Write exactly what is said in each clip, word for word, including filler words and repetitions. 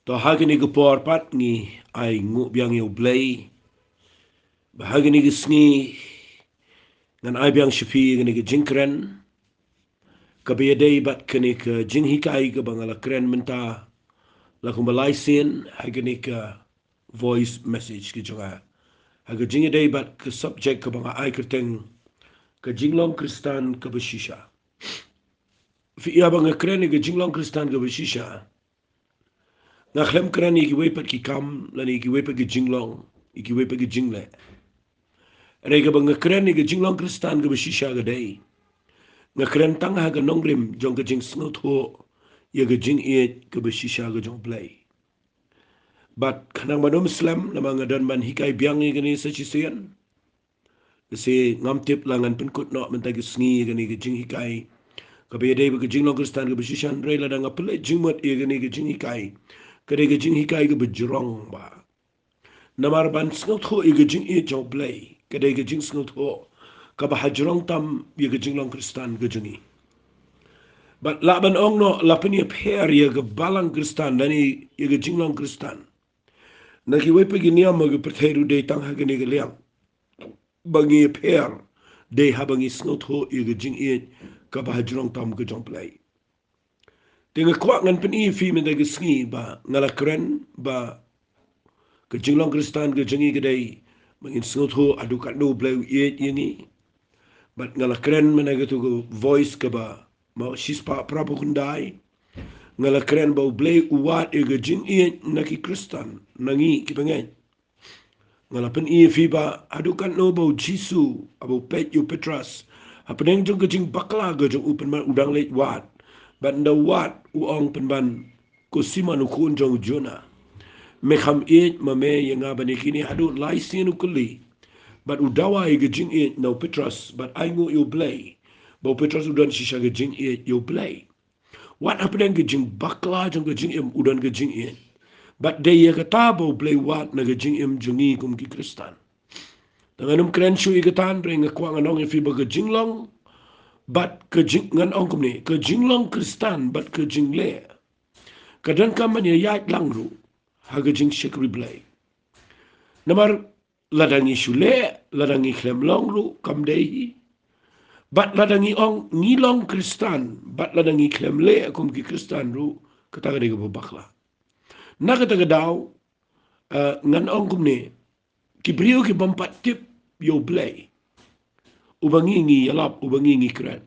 To ha kane ka por pat ngi ai nguh biang ïa U Blei ba ha kane ka sngi ngan ai biang sha phi kane ka jingkren kaba ïadei bad kane ka jinghikai kaba nga la kren mynta la kumba lai sien ha kane ka voice message ka jong nga ha ka jingïadei bad ka subject kaba nga ai kyrteng ka jinglong Khristan kaba shisha. Phi ïa ba nga kren ïa ka jinglong Khristan kaba shisha, nga khlem kren ïa kiwei pat ki kam lane ïa kiwei pat ki jinglong, ïa kiwei pat ki jingleh. Hynrei kaba nga kren ïa ka jinglong Khristan kaba shisha ka dei nga kren tang ha ka nongrim jong ka jingsngewthuh ïa ka jingïeit kaba shisha ka jong U Blei. Bad khnang ban ym slem namar nga don ban hikai biang ïa kane sa shisien. Lehse ngam tip la ngan pynkut noh mynta ka sngi ïa kane ka jinghikai kaba ïadei bad ka jinglong Khristan kaba shisha, hynrei lada nga pynleit jingmut ïa kane ka jinghikai ka dei ka jinghikai kaba jrong bha. Namar ban sngewthuh ïa ka jingïeit jong U Blei ka dei ka jingsngewthuh kaba ha jrong tam ïa ka jinglong Khristan ka jong ngi. Bad lah ban ong noh la pynïapher ïa ka balang Khristan lane ïa ka jinglong Khristan na kiwei pat ki niam ha ka pyrthei ruh dei tang ha kane ka liang. Ba ngi ïapher dei haba ngi sngewthuh ïa ka jingïeit kaba ha jrong tam ka jong U Blei. Te nga kwah ngan pyni ïa phi mynta ka sngi ba nga la kren ba ka jinglong Khristan ka jong ngi ka dei ba ngin sngewthuh haduh katno U Blei u ïeit ïa ngi. Bad nga la kren mynta ka tu ka voice kaba ma shispah phra phew khyndai. Nga la kren ba U Blei u wad ïa ka jingïeit na ki Khristan, na ngi ki bangeit. Nga la pyni ïa phi ba haduh katno ba U Jisu haba u peit ïa u Petros hapdeng jong ka jingbakla ka jong u pynban u dang leit wad. Bad ynda u wad u ong pynban, ko Simon u khun jong u Jona, me kham ïeit ma me ïa nga ban ïa kine? Haduh lai sien u kylli. Bad u dawa ïa ka jingïeit na u Petros bad ainguh ïa U Blei ba u Petros u don shisha ka jingïeit ïa U Blei. Wat hapdeng ka jingbakla jong ka jingim u don ka jingïeit. Bad dei ïa kata ba U Blei wad na ka jingim jong ngi kum ki Khristan. Te ngan ym kren shuh ïa kata, hynrei nga kwah ngan ong ïa phi ba ka jinglong bad ka jing, ngan ong kumne, ka jinglong Khristan bad ka jingleh ka donkam ban ïa ïaid lang ruh ha ka jingshakri Blei. Namar lada ngi shu leh, lada ngi khlem long ruh kam dei hi. Bad lada ngi ong ngi long Khristan bad lada ngi khlem leh kum ki Khristan ruh, kata ka dei kaba bakla. Na kata ka daw, eh, ngan ong kumne, ki briew ki bym pat tip ïa U Blei uba ngi ngi ïalap, uba ngi ngi kren,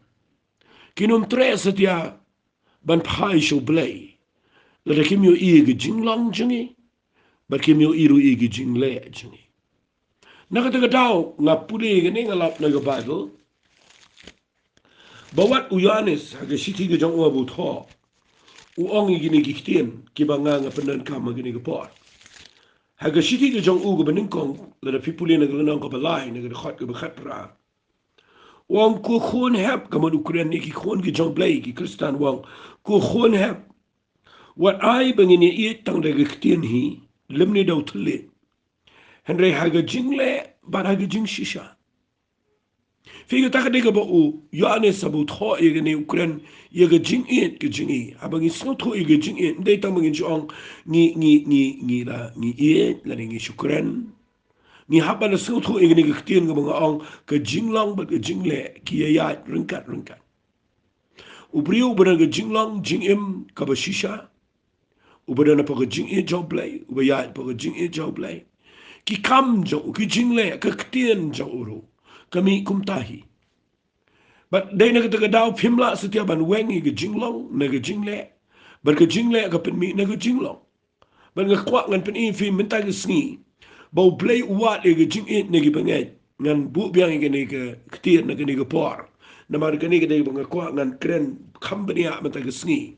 kin ym treh satia ban phai sha U Blei lada kim ïohi ïa ka jinglong jong ngi bad kim ïohi ruh ïa ka jingleh jong ngi. Na kata ka daw nga pule ïa kane, nga lap na ka Baibl ba wat u Ïoannis ha ka shithi ka jong u haba u thoh, u ong ïa kine ki ktien kiba nga nga pyndonkam ha kane ka por. Ha ka shithi ka jong u kaba nyngkong, lada phi pule na ka lynnong kaba lai, na ka dkhot kaba khatphra, u ong, ko khun hep, ka mut u kren ïa ki khun ki jong U Blei, ki Khristan, u ong, ko khun hep, wat ai ba ngin ïa ïeit tang da ka ktien hi lymne da u thylliej, hynrei ha ka jingleh bad ha ka jingshisha. Phi, kata ka dei kaba u Ïoannis haba u thoh ïa kane u kren ïa ka jingïeit ka jong ngi. Haba ngi sngewthuh ïa ka jingïeit, ym dei tang ba ngin shu ong ngi, ngi, ngi, ngi la, ngi ïeit lane ngi shu kren. Ngi hap ban da sngewthuh ïa kane ka ktien kaba nga ong ka jinglong bad ka jingleh ki ïaid ryngkat ryngkat. U briew uba don ka jinglong jingim kaba shisha, uba don hapoh ka jingïeit jong U Blei, uba ïaid hapoh ka jingïeit jong U Blei, ki kam jong u, ki jingleh, ka ktien jong u ruh ka mih kumta hi. Bad dei na kata ka daw phim lah satia ban weng ïa ka jinglong na ka jingleh, bad ka jingleh ka pynmih na ka jinglong. Bad nga kwah ngan pyni ïa phi mynta ka sngi ba U Blei u wad ïa ka jingïeit na ki bangeit. Ngan buh biang ïa kane ka ktien na kane ka por, namar kane ka dei ba nga kwah ngan kren kham bniah mynta ka sngi.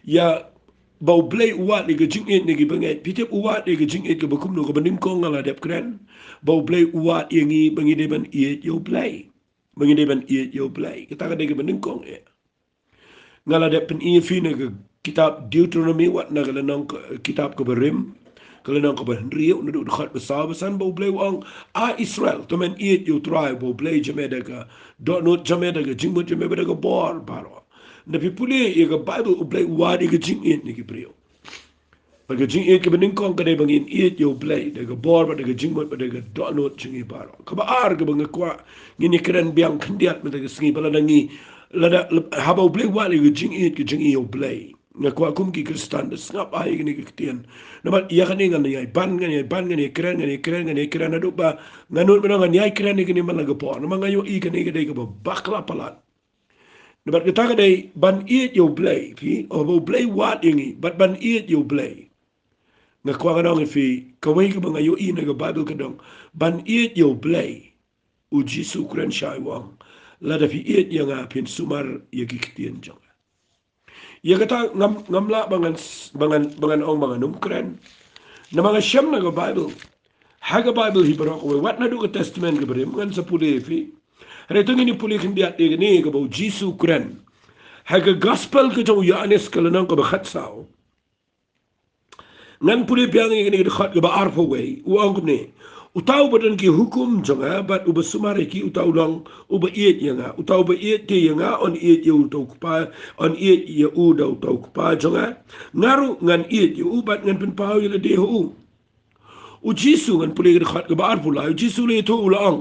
Ïa ba U Blei u wad ïa ka jingïeit na ki bangeit. Phi tip u wad ïa ka jingïeit kaba kumno? Kaba nyngkong nga la dep kren ba U Blei u wad ïa ngi ba ngi dei ban ïeit ïa U Blei. Ba ngi dei ban ïeit ïa U Blei. Kata ka dei kaba nyngkong eh. Nga la dep pyni ïa phi na ka kitab Deuteronomi, wat na ka lynnong ka, kitab kaba rim, ka lynnong kaba hynriew, naduh dkhot ba saw ba san, ba U Blei u ong, a Israel, to men ïeit ïa U Trai ba U Blei jong me da ka dohnud jong me, da ka jingmut jong me bad da ka bor baroh. Nda phi pule ïa ka Baibl, U Blei u wad ïa ka jingïeit na ki briew. Bad ka jingïeit kaba nyngkong ka dei ba ngin ïeit ïa U Blei da ka bor bad da ka jingmut bad da ka dohnud jong ngi baroh. Kaba ar kaba nga kwah ngin ïakren biang khyndiat mynta ka sngi, ba lada ngi, lada, haba U Blei wad ïa ka jingïeit ka jong ngi ïa U Blei, nga kwah kum ki Khristan da sngap bha ïa kane ka ktien. Namar ïa kane ngan ïai ban, ngan ïai ban, ngan ïai kren, ngan ïai kren, ngan ïai kren haduh ba ngan nud mynno ngan ïai kren ïa kane man la ka por. Namar nga ïohi kane ka dei kaba bakla palat. Namar kata ka dei ban ïeit ïa U Blei, phi, haba U Blei wad ïa ngi bad ban ïeit ïa U Blei. Nga kwah ngan ong ïa phi, kawei kaba nga ïohi na ka Baibl ka dang, ban ïeit ïa U Blei. U Jisu u kren shai, u ong, lada phi ïeit ïa nga phin sumar ïa ki ktien jong nga. Ïa kata ngam, ngam lah ba ngan s-, ba ngan, ba ngan ong ba ngan ym kren. Namar nga shem na ka Baibl. Ha ka Baibl hi baroh kawei, wat naduh ka Testament kaba rim, ngan sa pule ïa phi. Hynrei to ngin ïa pule khyndiat ïa kane kaba U Jisu u kren ha ka Gospel ka jong u Ïoannis ka lynnong kaba khatsaw. Ngan pule biang ïa kane ka dkhot kaba arphew wei, u ong kumne: Uta uba don ki hukum jong nga bad uba sumar ïa ki, uta u long uba ïeit ïa nga. Uta uba ïeit te ïa nga, un ïeit ïa uta u Kpa, un ïeit ïa u da uta u Kpa jong nga. Nga ruh ngan ïeit ïa u bad ngan pynpaw ïa lade ha u. U Jisu, ngan pule ka dkhot kaba arphew lai, u Jisu u la ïathuh, u la ong: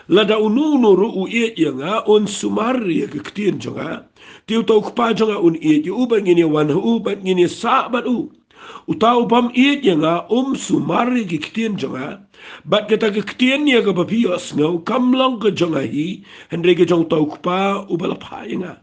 Lada uno uno ruh u ïeit ïa nga, un sumar ïa ki ktien jong nga. Te uta u Kpa jong nga un ïeit ïa u bad ngin ïa wan ha u bad ngin ïa sah bad u. Uta u bym ïeit ïa nga um sumar ïa ki ktien jong nga. Bad kata ka ktien ïa kaba phi ïohsngew kam long ka jong nga hi, hynrei ka jong uta u Kpa uba la phah ïa nga.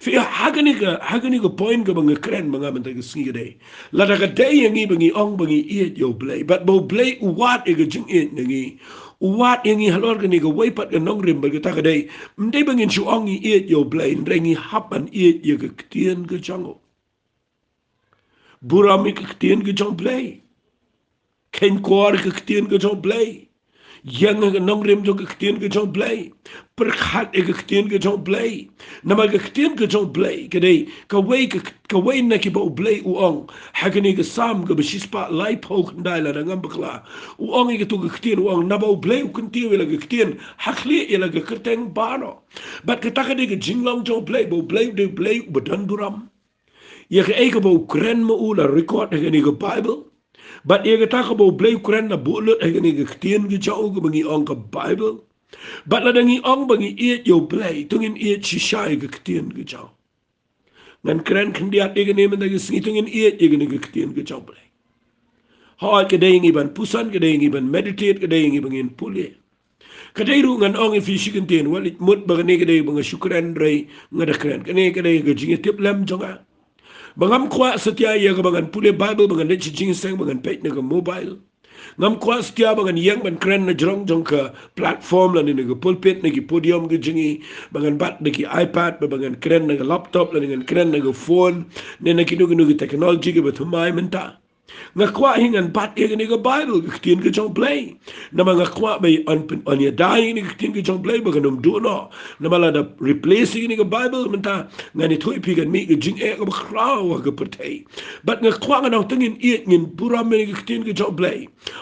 Phi, ha kane ka, ha kane ka point kaba nga kren ma nga mynta ka sngi ka dei, lada ka dei ïa ngi ba ngi ong ba ngi ïeit ïa U Blei bad ba U Blei u wad ïa ka jingïeit na ngi, u wad ïa ngi halor kane kawei pat ka nongrim, bad kata ka dei, ym dei ba ngin shu ong ngi ïeit ïa U Blei, hynrei ngi hap ban ïeit ïa ka ktien ka jong u. Burom ïa ka ktien ka jong U Blei. Kheiñ kwor ïa ka ktien ka jong U Blei. Ïeng ha ka nongrim jong ka ktien ka jong U Blei. Pyrkhat ïa ka ktien ka jong U Blei. Namar ka ktien ka jong U Blei ka dei kawei ka, kawei na kiba U Blei u ong ha kane ka Salm kaba shispah laiphew khyndai lada ngam bakla. U ong ïa kato ka ktien, u ong: Naba U Blei u kyntiew ïa la ka ktien, ha khlieh ïa la ka kyrteng baroh. Bad kata ka dei ka jinglong jong U Blei, ba U Blei u dei U Blei uba don burom. Ïa kaei kaba u kren ma u la record ha kane ka Baibl. Bad ïa kata kaba U Blei u kren la buh lut ha kane ka ktien ka jong u kaba ngi ong ka Baibl. Bad lada ngi ong ba ngi ïeit ïa U Blei, to ngin ïeit shisha ïa ka ktien ka jong u. Ngan kren khyndiat ïa kane mynta ka sngi, to ngin ïeit ïa kane ka ktien ka jong U Blei. Hooid, ka dei ïa ngi ban puson, ka dei ïa ngi ban meditate, ka dei ïa ngi ba ngin pule. Ka dei ruh, ngan ong ïa phi shi kyntien, wat leit mut ba kane ka dei ba nga shu kren hynrei nga da kren. Kane ka dei ka jingïatiplem jong nga. Ba ngam kwah satia ïa kaba ngan pule Baibl, ba ngan leit sha jingïaseng, ba ngan peit na ka mobile. Ngam kwah satia ba ngan ïeng ban kren na jrong jong ka platform lane na ka pulpit, na ki podium ka jong ngi, ba ngan bat da ki iPad, ba, ba ngan kren na ka laptop lane ngan kren na ka phone, ne na kino kino ki technology kiba thymmai mynta. Nga kwah hi ngan bat ïa kane ka Baibl, ka ktien ka jong U Blei. Namar nga kwah ba yn pyn-, yn ïada ïa kane ka ktien ka jong U Blei ba kan ym duh noh. Namar lada replace ïa kane ka Baibl mynta, ngan ïathuh ïa phi kan mih ka jingeh kaba khraw ha ka pyrthei. Bad nga kwah ngan ong to ngin ïeit, ngin burom ïa kane ka ktien ka jong U Blei.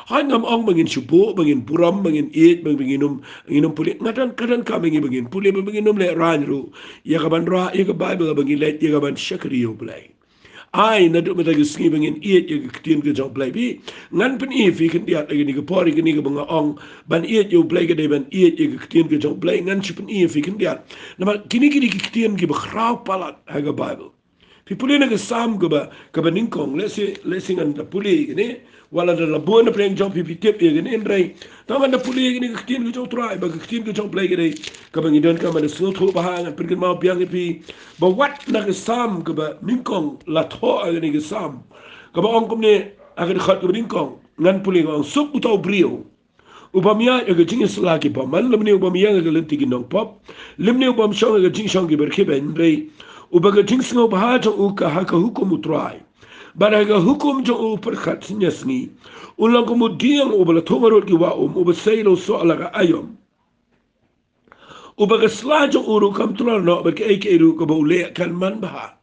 Hooid, ngam ong ba ngin shu buh, ba ngin burom, ba ngin ïeit, ba ngin ym, ngin ym pule. Nga don, ka donkam ïa ngi ba ngin pule, ba ngin ym lehraiñ ruh ïa kaban rah ïa ka Baibl, ba ngin leit ïa kaban shakri ïa U Blei. Ai, naduh mynta ka sngi ba ngin ïeit ïa ka ktien ka jong U Blei, phi. Ngan pyni ïa phi khyndiat ha kane ka por, ïa kane kaba nga ong ban ïeit ïa U Blei ka dei ban ïeit ïa ka ktien ka jong U Blei, ngan shu pyni ïa phi khyndiat. Namar kine, kine ki ktien kiba khraw palat ha ka Baibl. Phi pule na ka Salm kaba, kaba nyngkong, lehse, lehse ngan da pule ïa kane, wat la da la bun na pdeng jong phi phi tip ïa kane, hynrei tang ngan da pule ïa kane ka ktien ka jong U Trai, ba ka ktien ka jong U Blei ka dei kaba ngi donkam ban da sngewthuh bha. Ngan pynkynmaw biang ïa phi ba wat na ka Salm kaba nyngkong la thoh ïa kane ka Salm, kaba ong kumne ha ka dkhot kaba nyngkong, ngan pule, ka ong: Suk uta u briew u bym ïaid ha ka jingïasylla ki bymman, lymne u bym ïeng ha ka lynti ki nongpop, lymne u bym shong ha ka jingshong kiba rkhie beiñ, hynrei uba ka jingsngewbha jong u ka ha ka hukum U Trai, bad ha ka hukum jong u u pyrkhat synñia sngi. Un long kum u dieng uba la thung harud ki wah um, uba sei la u soh la ka aïom, uba ka sla jong u ruh kam tlor noh, bad kaei kaei ruh kaba u leh kan manbha.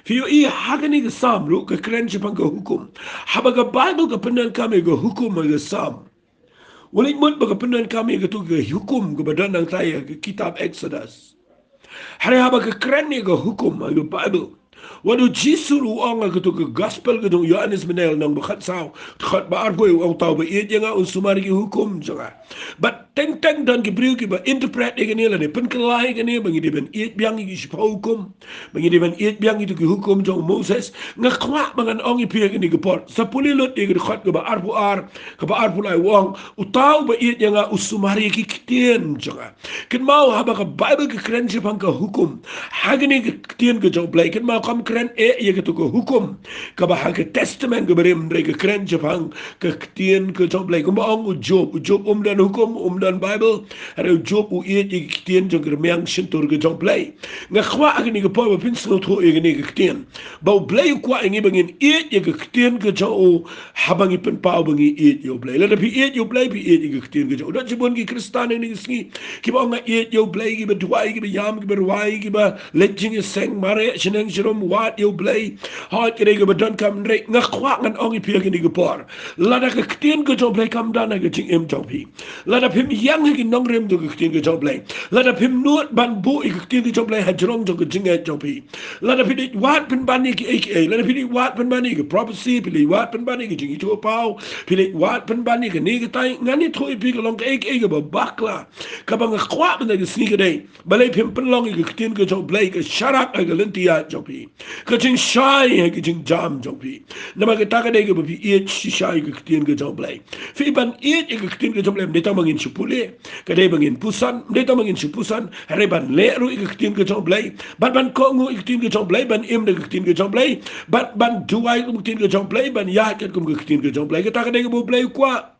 Phi ïohi, ha kane ka Salm ruh ka kren shaphang ka hukum. Haba ka Baibl ka pyndonkam ïa ka hukum ha ka Salm, wat leit mut ba ka pyndonkam ïa kato ka hukum kaba don nangta ïa ka kitab Exodus. Hynrei haba ka kren ïa ka hukum ha ka Baibl, Wat u Jisu ruh u ong ha katu ka gospel ka jong u Ïoannis mynne lynnong ba khatsaw, dkhot ba arphew, u ong, "Uta uba ïeit ïa nga un sumar ïa ki hukum jong nga." Bad teng teng don ki briew kiba interpret ïa kane lane pynkylla ïa kane ba ngi dei ban ïeit biang ïa ki shiphew hukum, ba ngi dei ban ïeit biang ïa ki hukum jong u Moses. Nga kwah ba ngan ong ïa phi ha kane ka por, sa pule lut ïa ka dkhot kaba arphew ar, kaba arphew lai, u ong, "Uta uba ïeit ïa nga u sumar ïa ki ktien jong nga." Kynmaw, haba ka Baibl ka kren shaphang ka hukum, ha kane ka ktien ka jong u Blei, kynmaw, kam kren eh ïa katu ka hukum kaba ha ka Testament kaba rim, hynrei ka kren shaphang ka ktien ka jong u Blei. Kumba ong u Job, u Job um don hukum, um don Baibl, hynrei u Job u ïeit ïa ka ktien jong ka rmiang shyntur ka jong u Blei. Nga kwah ha kane ka por ba phin sngewthuh ïa kane ka ktien, ba u Blei u kwah ïa ngi ba ngin ïeit ïa ka ktien ka jong u, haba ngi pynpaw ba ngi ïeit ïa u Blei. Lada phi ïeit ïa u Blei, phi ïeit ïa ka ktien ka jong u. Don shibun ki Khristan ha kine ki sngi kiba ong, "Nga ïeit ïa u Blei," kiba duwai, kiba ïam, kiba rwai, kiba leit jingïaseng, mareh shaneng sharum, wad ïa u Blei. Hooid, ki dei kiba donkam, hynrei nga kwah ngan ong ïa phi ha kane ka por, lada ka ktien ka jong u Blei kam don ha ka jingim jong phi, lada phim ïeng ha ki nongrim jong ka ktien ka jong u Blei, lada phim nud ban buh ïa ka ktien ka jong u Blei hajrong jong ka jingngeit jong phi, lada phi leit wad pynban ïa kiei kiei, lada phi leit wad pynban ïa ka prophecy, phi leit wad pynban ïa ka jingithuhpaw, phi leit wad pynban ïa kane katai, ngan ïathuh ïa phi, ka long kaei kaei kaba bakla. Kaba nga kwah mynta ka sngi ka dei, balei phim pynlong ïa ka ktien ka jong u Blei ka sharak ha ka lynti ïaid jong phi, ka jingshai ha ka jingjam jong phi. Namar kata ka dei kaba phi ïeit shisha ïa ka ktien ka jong u Blei. Phi ban ïeit ïa ka ktien ka jong u Blei, ym dei tang ba ngin shu pule, ka dei ba ngin puson, ym dei tang ba ngin shu puson, hynrei ban leh ruh ïa ka ktien ka jong u Blei, bad ban kohnguh ïa ka ktien ka jong u Blei, ban im da ka ktien ka jong u Blei, bad ban duwai kum ka ktien ka jong u Blei, ban ïaid katkum ka ktien ka jong u Blei. Kata ka dei kaba u Blei u kwah.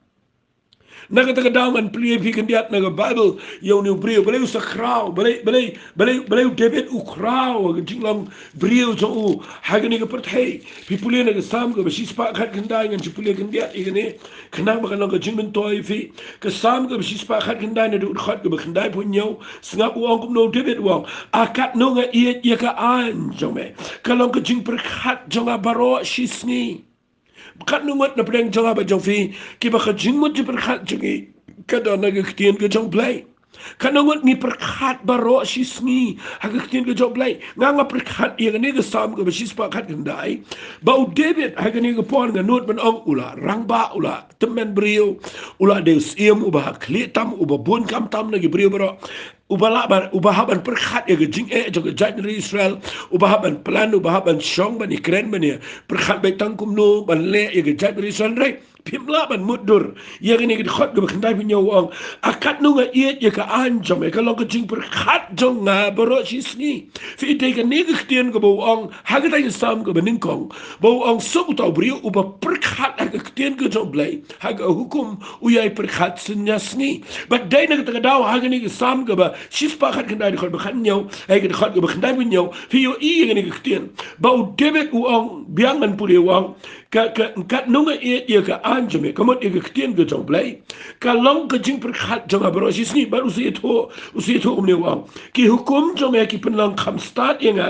Na kata ka daw ngan plie ïa phi khyndiat na ka Baibl ïa une u briew, balei u sa khraw, balei, balei, balei, balei u David u khraw ha ka jinglong briew jong u ha kane ka pyrthei. Phi pule na ka Salm kaba shispah khatkhyndai, ngan shu pule khyndiat ïa kane, khnang ba kan long ka jingmyntoi ïa phi. Ka Salm kaba shispah khatkhyndai, naduh dkhot kaba khyndaiphew hynñiew, sngap u ong kumno u David u ong: "Ah, katno nga ïeit ïa ka aiñ jong me. Ka long ka jingpyrkhat jong nga baroh shisngi." Katno ngut na pdeng jong nga bad jong phi kiba ka jingmut jingpyrkhat jong ngi ka don ha ka ktien ka jong u Blei? Katno ngut ngi pyrkhat baroh shisngi ha ka ktien ka jong u Blei? Nga, nga pyrkhat ïa kane ka Salm kaba shispah khatkhyndai, ba u David ha kane ka por, nga nud ban ong, u la rangbah, u la tymmen briew, u la dei u syiem uba ha khlieh tam, uba bun kam tam na ki briew baroh. Uba lah ban, uba hap ban pyrkhat ïa ka jingeh jong ka jaitbynriew Israel, uba hap ban plan, uba hap ban shong ban ïakren, ban ïa pyrkhat beit tang kumno ban leh ïa ka jaitbynriew Israel, hynrei phim lah ban mutdur ïa kane ka dkhot kaba khyndaiphew hynñiew, u ong: "Ah, katno nga ïeit ïa ka aiñ jong me, ka long ka jingpyrkhat jong nga baroh shisngi." Phi ïeit ïa kane ka ktien kaba u ong ha katei ka Salm kaba nyngkong, ba u ong, suk uta u briew uba pyrkhat ha ka ktien ka jong u Blei, ha ka hukum, u ïai pyrkhat synñia sngi. Bad dei na kata ka daw ha kane ka Salm kaba shispah khatkhyndai, dkhot ba khathynñiew, eh, ka dkhot kaba khyndaiphew hynñiew, phi ïohi ïa kane ka ktien ba u David u ong, biang ngan pule, u ong: "Ka, ka, katno nga ïeit ïa ka aiñ jong me, ka mut ïa ka ktien ka jong u Blei, ka long ka jingpyrkhat jong nga baroh shisngi." Bad u sa ïathuh, u sa ïathuh kumne, u ong: "Ki hukum jong me ki pynlong kham stad ïa nga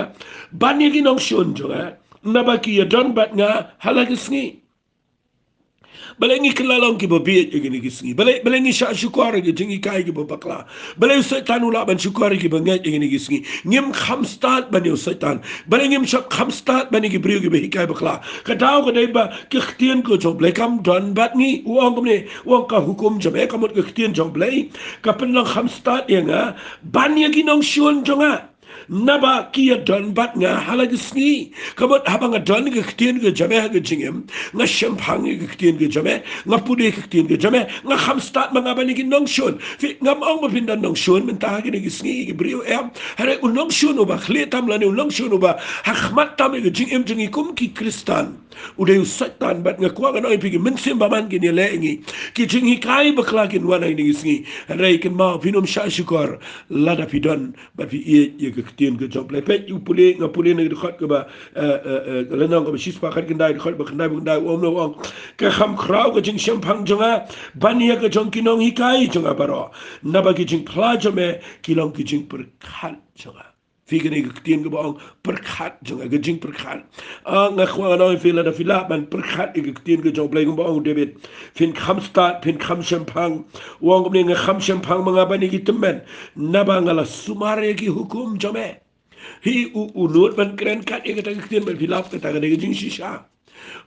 ban ïa ki nongshun jong nga, naba ki ïadon bad nga ha la ki sngi." Balei ngi kylla long kiba bieit ha kine ki sngi? Balei, balei ngi shah shukor ha ki jinghikai kiba bakla? Balei u Soitan u lah ban shukor ha kiba ngeit ha kine ki sngi? Ngim kham stad ban ïa u Soitan. Balei ngim shah kham stad ban ïa ki briew kiba hikai bakla? Ka daw ka dei ba ka ktien ka jong u Blei kam don bad ngi. U ong kumne, u ong: "Ka hukum jong me, ka mut ka ktien jong u Blei, ka pynlong kham stad ïa nga ban ïa ki nongshun jong nga, naba ki ïadon bad nga ha la ki sngi." Ka mut haba nga don ka ktien ka jong me ha ka jingim, nga shemphang ïa ka ktien ka jong me, nga pule ka ktien ka jong me, nga kham stad ma nga ban ïa ki nongshun. Phi, ngam ong ba phin don nongshun mynta ha kine ki sngi, ki briew, em. Hynrei u nongshun uba khlieh tam lane u nongshun uba ha khmat tam ïa ka jingim jong ngi kum ki Khristan, u dei u Soitan. Bad nga kwah ngan ong ïa phi, ki mynsiem bymman kin ïaleh ïa ngi, ki jinghikai bakla kin wan ha kine ki sngi. Hynrei kynmaw, phin ym shah shukor lada phi don bad phi ïeit ïa ka ktien ka jong u Blei. Peit, u pule, nga pule na ka dkhot kaba, eh, eh, eh, lynnong kaba shispah khatkhyndai, dkhot ba khyndaiphew khyndai, u ong, u ong: "Ka kham khraw ka jingshemphang jong nga ban ïa ka jong ki nonghikai jong nga baroh, naba ki jingphla jong me ki long ki jingpyrkhat jong nga." Phi, kane ka ktien kaba ong pyrkhat jong nga, ka jingpyrkhat. Ah, nga kwah ngan ong ïa phi, lada phi lah ban pyrkhat ïa ka ktien ka jong u Blei kumba ong u David, phin kham stad, phin kham shemphang. U ong kumne: "Nga kham shemphang ma nga ban ïa ki tymmen, naba nga la sumar ïa ki hukum jong me." Hi u, u nud ban kren kat ïa kata ka ktien, bad phi lap kata ka dei ka jingshisha.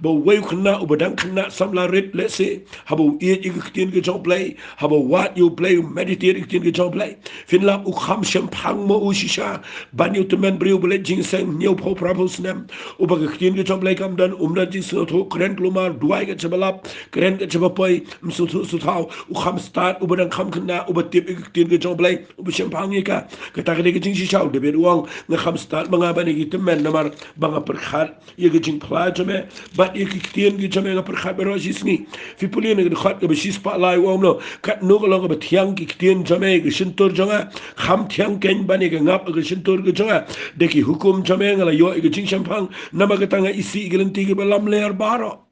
Ba uwei u khynnah, uba dang khynnah samla rit lehse, haba u ïeit ïa ka ktien ka jong U Blei, haba u wad ïa U Blei, u meditate ïa ka ktien ka jong U Blei, phin lap u kham shemphang mo u shisha ban ïa u tymmen briew uba leit jingïaseng hynñiewphew phraphew snem, uba ka ktien ka jong U Blei kam don, um don jingsngewthuh, kren kulmar, duwai kat shaba lap, kren kat shaba poi, ym sngewthuh sngewthaw, u kham stad, uba dang kham khynnah, uba tip ïa ka ktien ka jong U Blei, uba shemphang ïa ka. Kata ka dei ka jingshisha. U David u ong, nga kham stad ma nga ban ïa ki tymmen, namar ba nga pyrkhat ïa ka jingphla jong me, bad ïa ki ktien ki jong me nga pyrkhat baroh shi sngi. Phi pule na ka dkhot kaba shispah lai, u ong kumno: Katno ka long kaba thiang ki ktien jong me ha ka shyntur jong nga, kham thiang keiñ ban ïa ka ngap ha ka shyntur ka jong nga. Da ki hukum jong me nga la ïoh ïa ka jingshemphang, namar kata nga isih ïa ki lynti kiba lamler baroh.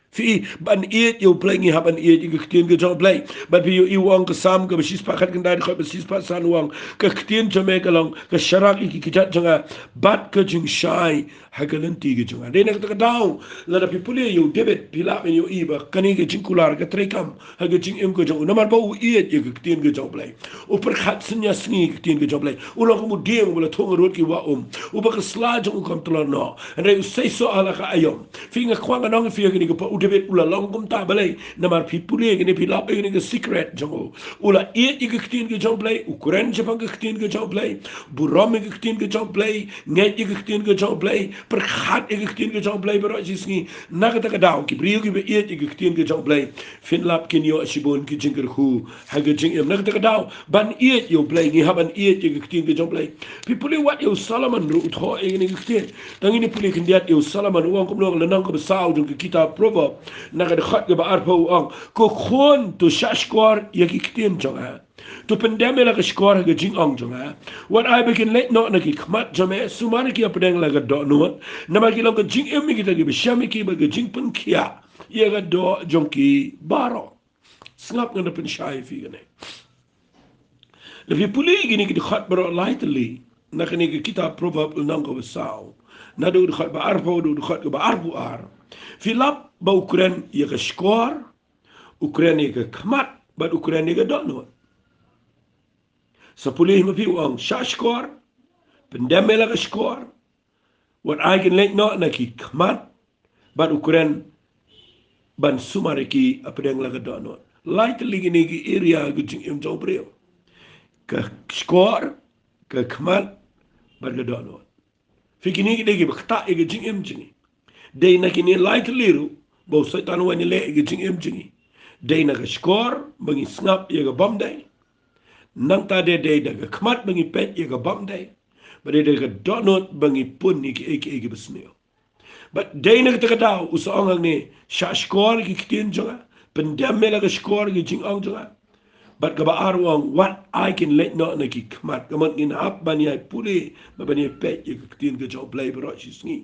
Phi, ban ïeit ïa U Blei ngi hap ban ïeit ïa ka ktien ka jong U Blei. Bad phi ïohi u ong, ka Salm kaba shispah khatkhyndai, dkhot ba shispah san, u ong, ka ktien jong me ka long ka sharak ïa ki kjat jong nga, bad ka jingshai ha ka lynti ka jong nga. Dei na kata ka daw, lada phi pule ïa u David, phi lah ban ïohi ba kane ka jingkular ka treikam ha ka jingim ka jong u, namar ba u ïeit ïa ka ktien ka jong U Blei. U pyrkhat synñia sngi ïa ka ktien ka jong U Blei. U long kum u dieng uba la thung harud ki wah um, uba ka sla jong u kam tlot noh, hynrei u seisoh ha la ka aïom. Phi, nga kwah ngan ong ïa phi ha kane ka por, u David u la long kumta balei? Namar phi pule ïa kane, phi lap ïa kane ka secret jong u. U la ïeit ïa ka ktien ka jong U Blei, u kren shaphang ka ktien ka jong U Blei, burom ïa ka ktien ka jong U Blei, ngeit ïa ka ktien ka jong U Blei, pyrkhat ïa ka ktien ka jong U Blei baroh shi sngi. Na kata ka daw, ki briew kiba ïeit ïa ka ktien ka jong U Blei, phin lap kin ïoh shibun ki jingkyrkhu ha ka jingim. Na kata ka daw, ban ïeit ïa U Blei ngi hap ban ïeit ïa ka ktien ka jong U Blei. Phi pule, wat ïa u Solomon ruh u thoh ïa kane ka ktien. Tang ngin ïa pule khyndiat ïa u Solomon, u ong kumno, lynnong kaba saw jong ka kitab Proverb, na ka dkhot kaba arphew, u ong, ko khun, to shah shkor ïa ki ktien jong nga, to pyndem ïa la ka shkor ha ka jingong jong nga. Wat ai ba kin leit noh na ki khmat jong me, sumar ïa ki hapdeng la ka dohnud, namar ki long ka jingim ïa kita kiba shem ïa ki, bad ka jingpynkhiah ïa ka doh jong ki baroh. Sngap, ngan da pynshai ïa phi kane. Lada phi pule ïa kine ki dkhot baroh lai tylli na kane ka kitab Proverb, lynnong kaba saw, naduh dkhot ba arphew haduh dkhot kaba arphew ar, phi lap ba u kren ïa ka shkor, u kren ïa ka khmat, bad u kren ïa ka dohnud. Sa pule hi ma phi, u ong, shah shkor, pyndem ïa la ka shkor, wat ai kin leit noh na ki khmat, bad u kren ban sumar ïa ki hapdeng la ka dohnud. Lai tylli kine ki area ha ka jingim jong u briew: ka shkor, ka khmat, bad ka dohnud. Phi, kine ki dei kiba ktah ïa ka jingim jong ngi. Dei na kine lai tylli ruh ba u Soitan u wan ïaleh ïa ka jingim jong ngi. Dei na ka shkor ba ngi sngap ïa ka bym dei. Nangta dei, dei da ka khmat ba ngi peit ïa ka bym dei. Bad dei da ka dohnud ba ngi pun ïa kiei kiei kiba sniew. Bad dei na kata ka daw u sa ong hangne, shah shkor ïa ki ktien jong nga, pyndem ïa la ka shkor ha ka jingong jong nga. Bad kaba ar u ong, wat ai kin leit noh na ki khmat. Ka mut ngin hap ban ïai pule bad ban ïai peit ïa ka ktien ka jong U Blei baroh shi sngi.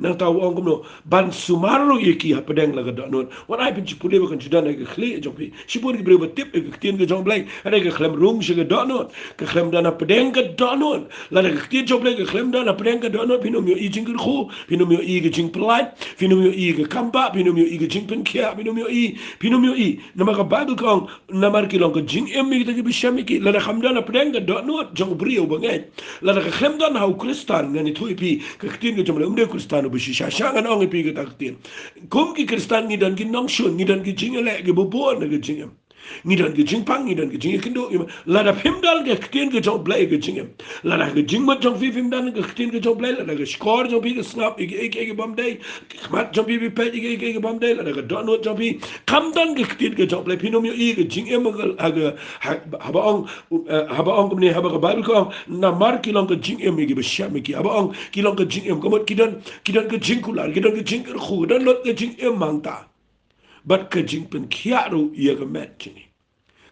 Nangta u ong kumno, ban sumar ruh ïa ki hapdeng la ka dohnud. Wat ai phin shu pule ba kan shu don ha ka khlieh jong phi. Shibun ki briew ba tip ïa ka ktien ka jong U Blei, hynrei ka khlem rung sha ka dohnud, ka khlem don hapdeng ka dohnud. Lada ka ktien jong U Blei ka khlem don hapdeng ka dohnud, phin ym ïohi jingkyrkhu, phin ym ïohi ka jingpyllait, phin ym ïohi ka kam bah, phin ym ïohi ka jingpynkhiah, phin ym ïohi, phin ym ïohi. Namar ka Baibl ka ong, namar ki long ka jingim ïa kita kiba shem ïa ki. Lada kam don hapdeng ka dohnud jong u briew bangeit, lada ka khlem don ha u Khristan, ngan ïathuh ïa phi, ka ktien ka jong U Blei, um dei u Khristan uba shisha. Shisha ngan ong ïa phi kata ka ktien. Kum ki Khristan ngi don ki nongshun, ngi don ki jingïaleh kiba bun ha ka jingim. Ngi don ki jingpang, ngi don ki jingïakynduh, ngi, lada phim don ka ktien ka jong U Blei ha ka jingim, lada ka jingmut jong phi phim don ka ktien ka jong U Blei, lada ka shkor jong phi ka sngap ïa kiei kiei ki bym dei, ka khmat jong phi phi peit ïa kiei kiei ki bym dei, lada ka dohnud jong phi kam don ka ktien ka jong U Blei, phin ym ïohi ka jingim ha ka, ha ka, ha, haba ong, eh, haba ong kumne, haba ka Baibl ka ong, namar ki long ka jingim ïa kiba shem ïa ki. Haba ong ki long ka jingim, ka mut ki don, ki don ka jingkular, ki don ka jingkyrkhu, ki don lut ka jingim hangta. Bad ka jingpynkhiah ruh ïa ka met jong ngi.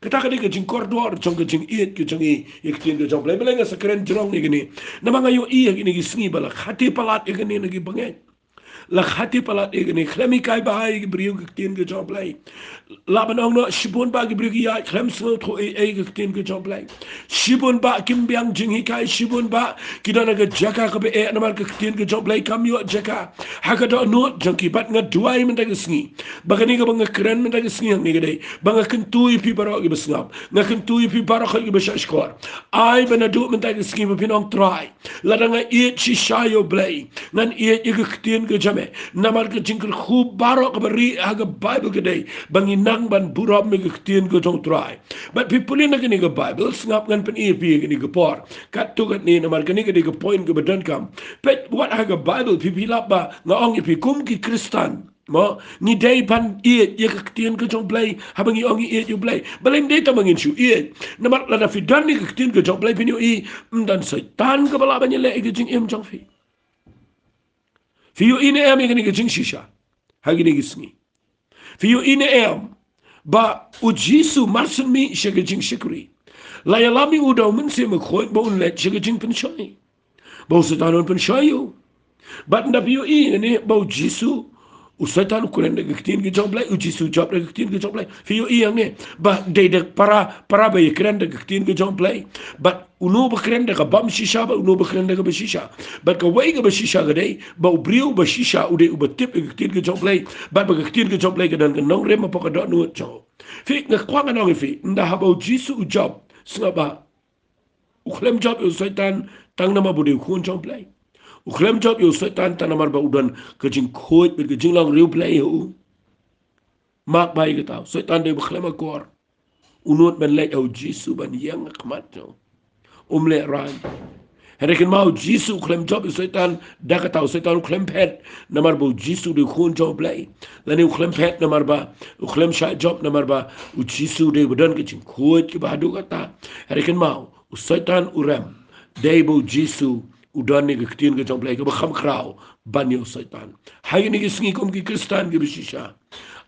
Kata ka dei ka jingkordor jong ka jingïeit ka jong ngi ïa ka ktien ka jong U Blei. Balei nga sa kren jrong ïa kane? Namar nga ïohi ha kine ki sngi ba la khate palat ïa kane na ki bangeit. La khatei palat ïa kane, khlem hikai bha ïa ki briew ki ktien ka jong U Blei. Lah ban ong noh, shibun bah ki briew ki ïaid khlem sngewthuh ei ei ki ktien ka jong U Blei. Shibun bah kim biang jinghikai, shibun bah ki don ha ka jaka kaba eh namar ka ktien ka jong U Blei kam ïoh jaka ha ka dohnud jong ki. Bad nga duwai mynta ka sngi ba kane kaba nga kren mynta ka sngi hangne ka dei ba nga kyntu ïa phi baroh kiba sngap, nga kyntu ïa phi baroh kiba shahshkor. Ai ba naduh mynta ka sngi ba phin ong, Trai, lada nga ïeit shisha ïa U Blei, ngan ïeit ïa ka ktien ka jong me. Namar ka jingkyrkhu baroh kaba rieh ha ka Baibl ka dei ba ngin nang ban burom ïa ka ktien ka jong U Trai. Bad phi pule na kane ka Baibl, sngap, ngan pyni ïa phi ha kane ka por katto katne, namar kane ka dei ka point kaba donkam. Peit, wat ha ka Baibl phi, phi lap ba nga ong ïa phi kum ki Khristan, mo, ngi dei ban ïeit ïa ka ktien ka jong U Blei haba ngi ong ngi ïeit ïa U Blei. Balei ym dei tang ba ngin shu ïeit? Namar lada phi don ïa ka ktien ka jong U Blei, phin ïohi ym don Soitan kaba lah ban ïaleh ïa ka jingim jong phi. Phi ïohi ne em ïa kane ka jingshisha ha kine ki sngi? Phi ïohi ne em ba U Jisu mar shen mih sha ka jingshakri, la ïalam ïa u da U Mynsiem Bakhuid ba un leit sha ka jingpynshoi, ba u Soitan un pynshoi ïa u? Bad ynda phi ïohi hangne ba U Jisu, u Soitan u kren da ka ktien ka jong U Blei, U Jisu u jop da ka ktien ka jong U Blei. Phi ïohi hangne ba dei da para, para ba ïakren da ka ktien ka jong U Blei. Bad uno ba kren da ka bym shisha, bad uno ba kren da kaba shisha. Bad kawei kaba shisha ka dei ba u briew ba shisha u dei uba tip ïa ka ktien ka jong U Blei, bad ba ka ktien ka jong U Blei ka don ka nongrim hapoh ka dohnud jong u. Phi, nga kwah ngan ong ïa phi, ynda haba U Jisu u jop, sngap ba u khlem jop ïa u Soitan tang namar ba u dei u khun jong U Blei. U khlem jop ïa u Soitan tang namar ba u don ka jingkhuid bad ka jinglong riewblei ha u. Mark bha ïa kata, u Soitan dei uba khlem akor. U nud ban leit ha U Jisu ban ïeng ha khmat jong u. Um lehrain. Hynrei kynmaw, U Jisu u khlem jop ïa u Soitan da kata, u Soitan u khlem phet namar ba U Jisu u dei u khun jong U Blei. Lane u khlem phet namar ba, u khlem shah jop namar ba U Jisu u dei uba don ka jingkhuid kaba haduh katta. Hynrei kynmaw, u Soitan u rem. Dei ba U Jisu u don ïa ka ktien ka jong U Blei kaba kham khraw ban ïa u Soitan. Ha kine ki sngi kum ki Khristan kiba shisha,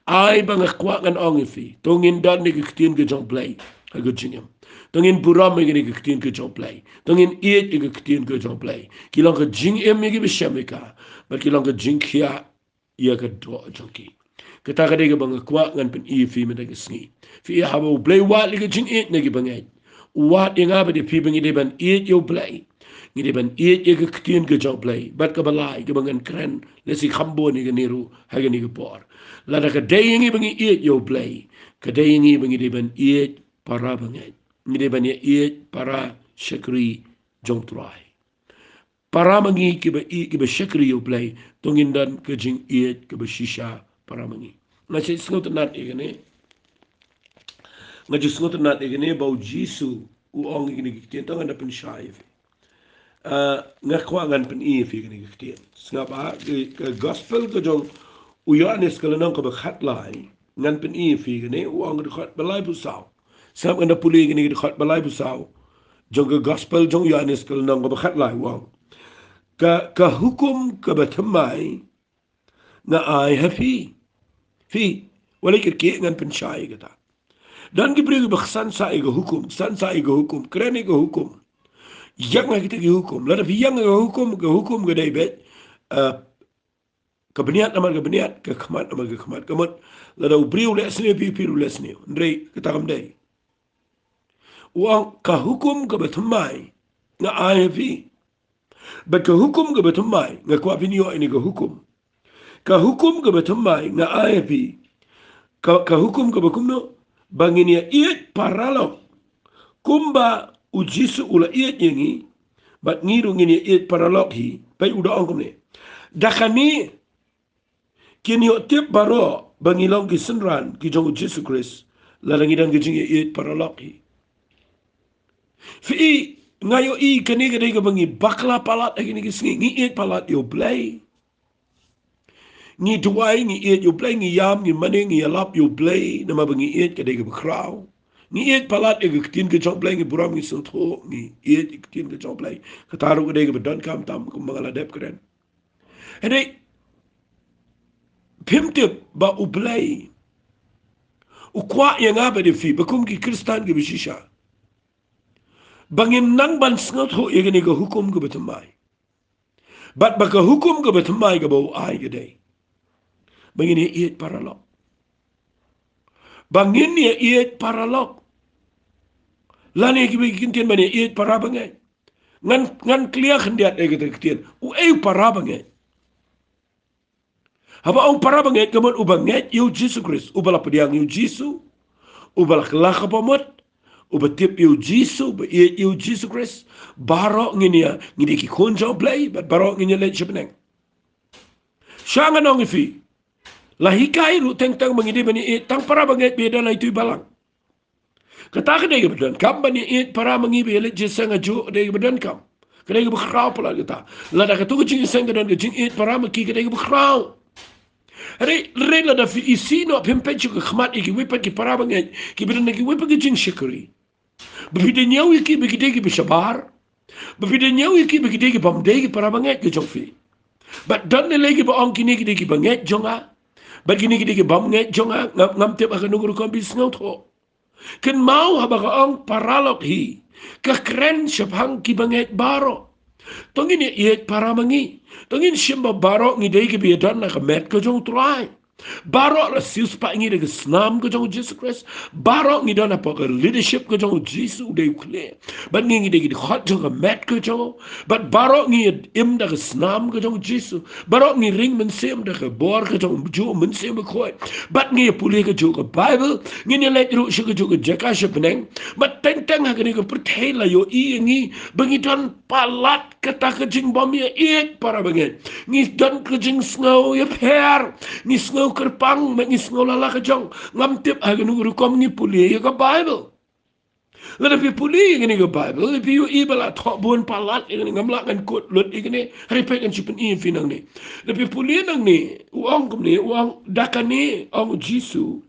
ai ba nga kwah ngan ong ïa phi, to ngin don ïa ka ktien ka jong U Blei ha ka jingim. To ngin burom ïa kane ka ktien ka jong U Blei. To ngin ïeit ïa ka ktien ka jong U Blei. Ki long ka jingim ïa kiba shem ïa ka, bad ki long ka jingkhiah ïa ka doh jong ki. Kata ka dei kaba nga kwah ngan pyni ïa phi mynta ka sngi. Phi ïa, haba U Blei u wad ïa ka jingïeit na ki bangeit, u wad ïa nga bad ïa phi ba ngi dei ban ïeit ïa U Blei. Ngi dei ban ïeit ïa ka ktien ka jong U Blei. Bad kaba lai kaba ngan kren lehse kham bun ïa kane ruh ha kane ka por. Lada ka dei ïa ngi ba ngi ïeit ïa U Blei, ka dei ïa ngi ba ngi dei ban ïeit para bangeit. Ngi dei ban ïa ïeit para shakri jong U Trai. Para ma ngi kiba ïeit, kiba shakri ïa U Blei, to ngin don ka jingïeit kaba shisha para ma ngi. Nga shu sngewtynnat ïa kane. Nga shu sngewtynnat ïa kane ba U Jisu u ong ïa kine ki ktien, to ngan da pynshai ïa phi. Ah, nga kwah ngan pyni ïa phi kine ki ktien. Sngap ba, ka, ka gospel ka jong u Ïoannis ka lynnong kaba khatlai, ngan pyni ïa phi kane, u ong ka dkhot ba laiphew saw. Sngap, ngan da pule kane ka dkhot ba laiphew saw jong ka gospel jong u Ïoannis ka lynnong kaba khatlai, u ong: Ka, ka hukum kaba thymmai nga ai ha phi. Phi, wat leh kyrkieh, ngan pynshai ïa kata. Don ki briew kiba ksan sah ïa ka hukum, ksan sah ïa ka hukum, kren ïa ka hukum. Ïeng ha kita ki hukum. Lada phi ïeng ha ka hukum, ka hukum ka dei beit, eh, ka bniat namar ka bniat, ka khmat namar ka khmat. Ka mut, lada u briew u leh sniew ïa phi, phi ruh leh sniew. Hynrei kata kam dei. U ong, ka hukum kaba thymmai nga ai ha phi. Bad ka hukum kaba thymmai, nga kwah phin ïoh ïa kane ka hukum. Ka hukum kaba thymmai nga ai ha phi. Ka, ka hukum kaba kumno? Ba ngin ïa ïeit paralok kumba U Jisu u la ïeit ïa ngi, bad ngi ruh ngin ïa ïeit paralok hi. Peit, u da ong kumne: Da kane kin ïoh tip baroh ba ngi long ki synran ki jong U Jisu Khrist, lada ngi don ka jingïa ïeit paralok hi. Phi, nga ïohi kane ka dei kaba ngi bakla palat ha kine ki sngi. Ngi ïeit palat ïa U Blei. Ngi duwai, ngi ïeit ïa U Blei, ngi ïam, ngi mane, ngi ïalap ïa U Blei namar ba ngi ïeit, ka dei kaba khraw. Ngi ïeit palat ïa ka ktien ka jong U Blei, ngi burom, ngi sngewthuh, ngi ïeit ïa ka ktien ka jong U Blei. Kata ruh ka dei kaba donkam tam, kumba nga la dep kren. Hynrei phim tip ba U Blei u kwah ïa nga bad ïa phi, ba kum ki Khristan kiba shisha, ba ngin nang ban sngewthuh ïa kane ka hukum kaba thymmai. Bad ba ka hukum kaba thymmai kaba u ai ka dei ba ngin ïa ïeit paralok. Ba ngin ïa ïeit paralok. Lane kiwei ki ktien ban ïa ïeit para bangeit. Ngan, ngan clear khyndiat ïa kata ka ktien. U ei u para bangeit? Haba ong para bangeit ka mut uba ngeit ïa u Jisu Khrist, uba la pdiang ïa u Jisu, uba la kylla ka bamut, uba tip ïa u Jisu, uba ïeit ïa u Jisu Khrist. Baroh ngin ïa, ngi dei ki khun jong u Blei, bad baroh ngin ïa leit sha bneng. Sha ngan ong ïa phi, la hikai ruh teng teng ba ngi dei ban ïa ïeit tang para bangeit ba ïa don ha itu i balang. Kata ka dei kaba donkam, ban ïa ïeit para ma ngi ba ïa leit jingïaseng hajuh ka dei kaba donkam. Ka dei kaba khraw palat kata. Lada katu ka jingïaseng ka don ka jingïeit para ma ki, ka dei kaba khraw. Hynrei, hynrei lada phi isih noh, phim peit sha ka khmat ïa kiwei pat ki para bangeit kiba don ha kiwei pat ki jingshakri, ba phi da ñiew ïa ki ba ki dei kiba shabar, ba phi da ñiew ïa ki ba ki dei ki bym dei ki para bangeit ka jong phi. Bad don lei lei kiba ong kine ki dei ki bangeit jong nga, bad kine ki dei ki bym ngeit jong nga, ngam, ngam tip ha kano ka rukom phi sngewthuh. Kynmaw haba ka ong paralok hi, ka kren shaphang ki bangeit baroh. To ngin ïa ïeit para ma ngi. To ngin shim ba baroh ngi dei kiba ïadon ha ka met ka jong u Trai. Baroh la siewspah ïa ngi da ka snam ka jong u Jisu Khrist. Baroh ngi don hapoh ka leadership ka jong u Jisu u dei u khlieh. Bad ngi, ngi dei ki dkhot jong ka met ka jong u. Bad baroh ngi im da ka snam ka jong u Jisu. Baroh ngi ring mynsiem da ka bor ka jong u Mynsiem Bakhuid. Bad ngi ïa pule kajuh ka Baibl. Ngin ïa leit ruh sha kajuh ka jaka sha bneng. Bad teng teng ha kane ka pyrthei la ïohi ïa ngi ba ngi don palat kata ka jingbym ïa ïeit para bangeit. Ngi don ka jingsngew ïapher. Ngi sngew kyrpang, bad ngi sngew la la ka jong. Ngam tip ha kano ka rukom ngi pule ïa ka Baibl. Lada phi pule ïa kane ka Baibl, phi ïohi ba la thoh bun palat ïa kane, ngam lah ngan quote lut ïa kane, hynrei peit ngan shu pyni ïa phi nangne. Lada phi pule nangne, u ong kumne, u ong da kane, ong u Jisu,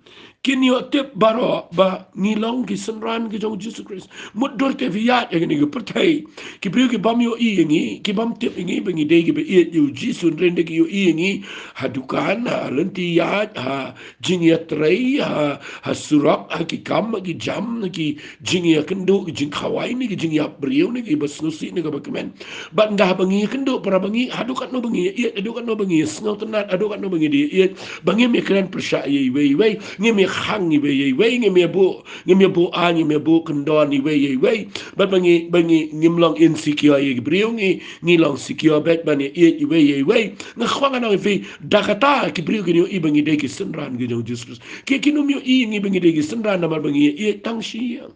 kin ïoh tip baroh ba ngi long ki synran ki jong u Jisu Khrist. Mutdur te phi ïaid ïa kane ka pyrthei, ki briew ki bym ïohi ïa ngi, ki bym tip ïa ngi ba ngi dei kiba ïeit ïa u Jisu, hynrei ki ïohi ïa ngi ha dukan, ha lynti ïaid, ha jingïatrei, ha, ha surok, ha ki kam, ha ki jam, ha ki jingïakynduh, ki jingkhawai ne ki jingïap briew ne kiba sngewsih ne kaba kmen. Bad ynda haba ngi ïakynduh para bangeit, haduh katno ba ngi ïa ïeit, haduh katno ba ngi ïa sngewtynnat, haduh katno ba ngi ïa ïeit ba ngim ïa kren pyrshah ïa iwei ïa iwei, ngim ïa khang iwei ïa iwei, ngim ïa buh, ngim ïa buh aiñ, ngim ïa buh kyndon iwei ïa iwei. Bad ba ngi, ba ngi, ngim long insecure ïa ki briew, ngi, ngi long secure bad ban ïa ïeit iwei ïa iwei. Nga kwah ngan ong ïa phi, da kata ki briew kin ïohi ba ngi dei ki synran ki jong u Jisu Khrist. Ki, kin ym ïohi ïa ngi ba ngi dei ki synran namar ba ngi ïa ïeit tang shi ïing.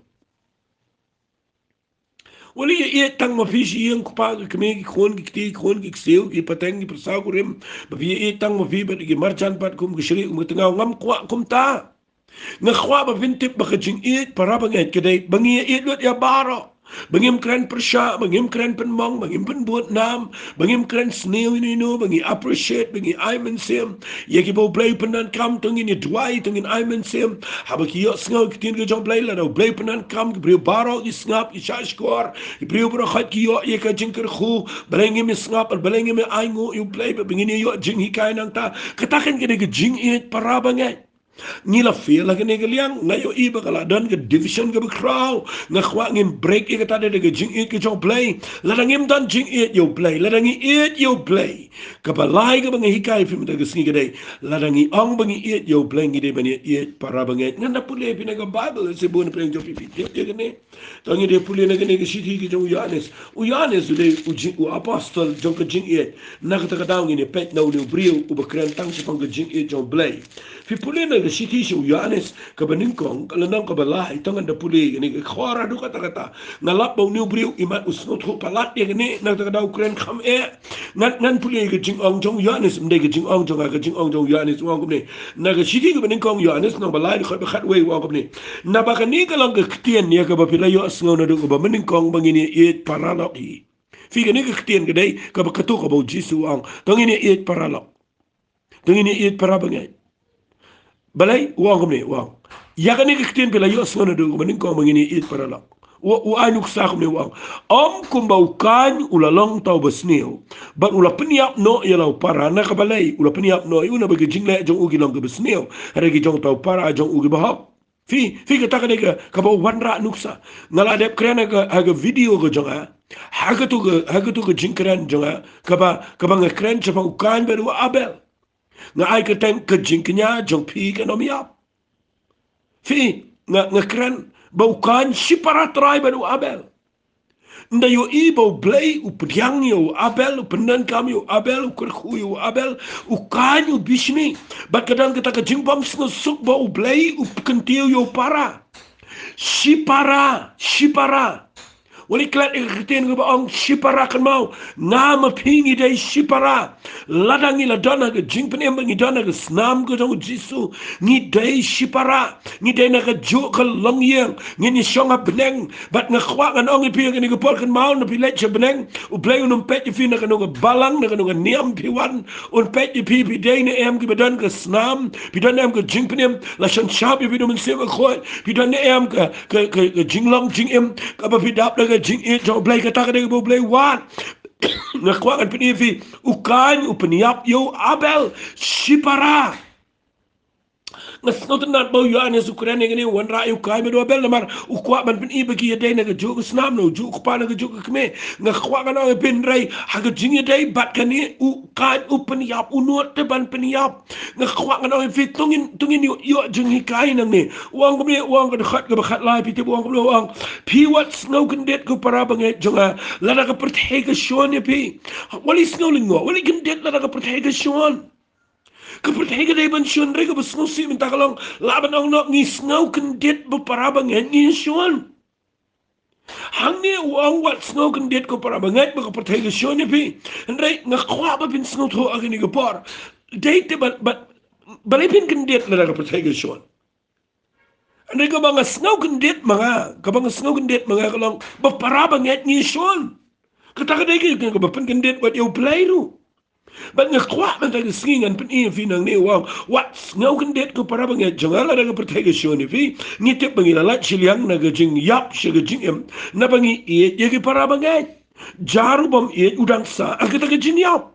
Wat la ïa ïeit tang ma phi shi ïing, u kpa, ki kmie, ki khun, ki kti, ki khun, ki ksiew, ki pateng, ki pyrsa, kurim. Ba phi ïa ïeit tang ma phi bad ki marjan pat kum ki shrieh, kum ki tngaw, ngam kwah kumta. Nga kwah ba phin tip ba ka jingïeit para bangeit ka dei ba ngi ïa ïeit lut ïa baroh. Ba ngim kren pyrshah, ba ngim kren pynmong, ba ngim pynbud nam, ba ngim kren sniew ïa uno uno, ba ngi appreciate, ba ngi ai mynsiem ïa kiba u Blei u pyndonkam. To ngin ïa duwai, to ngin ai mynsiem. Haba ki ïohsngew ki ktien ka jong u Blei, lada u Blei u pyndonkam, ki briew baroh ki sngap, ki shahshkor, ki briew baroh khoit ki ïoh ïa ka jingkyrkhu. Balei ngim ïa sngap, balei ngim ïa ainguh ïa u Blei, ba ngin ïa ïoh jinghikai nangta. Kata kan ka dei ka jingïeit para bangeit. Ngi la fail ha kane ka liang, nga ïohi ba ka la don ka division kaba khraw. Nga kwah ngin break ïa kata da ka jingïeit ka jong u Blei. Lada ngim don jingïeit ïa u Blei, lada ngi ïeit ïa u Blei, kaba lai kaba nga hikai ïa phi mynta ka sngi ka dei, lada ngi ong ba ngi ïeit ïa u Blei, ngi dei ban ïa ïeit para bangeit. Ngan da pule ïa phi na ka Baibl, lehse bun na pdeng jong phi phi tip ïa kane. To ngin da pule na kane ka shithi ka jong u Ïoannis. U Ïoannis u dei u jing, u apostol jong ka jingïeit. Na kata ka daw ngin ïa peit na une u briew uba kren tang shaphang ka jingïeit jong u Blei. Phi pule na ka shithi sha u Ïoannis kaba nyngkong, ka lynnong kaba lai, to ngan da pule kane ka khor haduh katta katta. Nga lap ba une u briew imat u sngewthuh palat ïa kane, na kata ka daw u kren kham eh. Ngan, ngan pule ka jingong jong u Ïoannis, ym dei ka jingong jong nga, ka jingong jong u Ïoannis, u ong kumne. Na ka shithi kaba nyngkong u Ïoannis, lynnong ba lai, dkhot ba khatwei, u ong kumne. Naba kane ka long ka ktien ïa kaba phi la ïohsngew naduh kaba mynnyngkong ba ngin ïa ïeit paralok hi. Phi, kane ka ktien ka dei kaba, kato kaba u Jisu u ong. To ngin ïa ïeit paralok. To ngin ïa ïeit para bangeit. Balei? U ong kumne, u ong. Ïa kane ka ktien phi la ïohsngew naduh kaba nyngkong ba ngin ïa ïeit paralok. U, u ai nuksa kumne, u ong. Ym kumba u Kain u la long uta uba sniew, bad u la pynïap noh ïa la u para. Na ka balei u la pynïap noh ïa u? Naba ki jingleh jong u ki long kiba sniew, hynrei ki jong uta u para jong u kiba hok. Phi, phi, kata ka dei ka, kaba wanrah nuksa. Nga la dep kren ha ka, ha ka video ka jong nga. Ha katu ka, ha katu ka jingkren jong nga, kaba, kaba nga kren shaphang u Kain bad u Abel. Nga ai kyrteng ka jingkñia jong phi kan ym ïap. Phi, nga, nga kren ba u Kain shipara trai bad u Abel. Ynda ïohi ba U Blei u pdiang ïa u Abel, u pyndonkam ïa u Abel, u kyrkhu ïa u Abel, u Kain u bishni. Bad ka don kata ka jingbym sngewsuk ba U Blei u kyntiew ïa u para. Shipara, shipara. Wat leit klet ïa ka ktien kaba ong shipara, kynmaw, nga ma phi ngi dei shipara. Lada ngi la don ha ka jingpynim bad ngi don ha ka snam ka jong u Jisu, ngi dei shipara. Ngi dei na kajuh ka longïing, ngin ïashong ha bneng. Bad nga kwah ngan ong ïa phi ha kane ka por, kynmaw, ynda phi leit sha bneng, U Blei un ym peit ïa phi na kano ka balang, na kano ka niam phi wan. Un peit ïa phi, phi dei ne em kiba don ka snam, phi don ne em ka jingpynim, la shon shap ïa phi da U Mynsiem Bakhuid, phi don ne em ka, ka, ka, ka jinglong jingim kaba phi dap da ka jingïeit jong U Blei, kata ka dei kaba U Blei wad. Nga kwah ngan pyni ïa phi, u Kain u pynïap ïa u Abel shipara. Nga sngewtynnat ba u Ïoannis u kren ïa kane, u wanrah ïa u Kain bad u Abel namar u kwah ban pyni ba ki ïadei na kajuh ka snam, na kajuh u kpa, na kajuh ka kmie. Nga kwah ngan ong ïa phi, hynrei ha ka jingïadei bad kane, u Kain u pynïap, u nud te ban pynïap. Nga kwah ngan ong ïa phi, to ngin, to ngin ïoh, ïoh jinghikai nangne. U ong kumne, u ong ka dkhot kaba khatlai, phi tip u ong kumne, u ong, phi wat sngew kyndit ko para bangeit jong nga, lada ka pyrthei ka shun ïa phi. Wat leit sngew lyngngoh, wat leit kyndit lada ka pyrthei ka shun. Ka pyrthei ka dei ban shun, hynrei kaba sngewsih mynta ka long, lah ban ong noh ngi sngew kyndit ba para bangeit ngi shun. Hangne u ong wat sngew kyndit ko para bangeit ba ka pyrthei ka shun ïa phi. Hynrei nga kwah ba phin sngewthuh ha kane ka por. Dei te ba, ba, balei phin kyndit lada ka pyrthei ka shun. Hynrei kaba nga sngew kyndit ma nga, kaba nga sngew kyndit ma nga ka long ba para bangeit ngi shun. Kata ka dei ka, kaba pynkyndit wat ïa U Blei ruh. Bad nga kwah mynta ka sngi ngan pyni ïa phi nangne, u ong, wat sngew kyndit ko para bangeit jong nga lada ka pyrthei ka shun ïa phi. Ngi tip ba ngi la lait shiliang na ka jingïap sha ka jingim, naba ngi ïeit ïa ki para bangeit. Jar u bym ïeit u dang sah ha kata ka jingïap.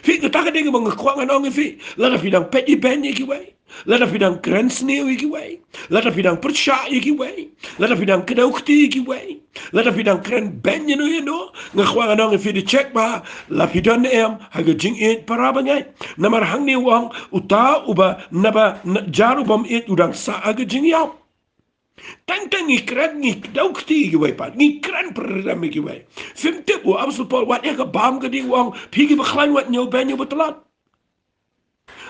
Phi, kata ka dei kaba nga kwah ngan ong ïa phi. Lada phi dang peit ibeiñ ïa kiwei, lada phi dang kren sniew ïa kiwei, lada phi dang pyrshah ïa kiwei, lada phi dang kdew kti ïa kiwei, lada phi dang kren beiñ ïano ïano, nga kwah ngan ong ïa phi, to check ba la phi don ne em ha ka jingïeit para bangeit. Namar hangne u ong, uta uba, naba, na, jar u bym ïeit u dang sah ha ka jingïap. Teng teng ngi kren, ngi kdew kti ïa kiwei pat, ngi kren pyrem ïa kiwei. Phim tip, u Apostol Paul wat ïa ka bam ka ding, u ong, phi kiba khlaiñ wat ñiew beiñ uba tlot.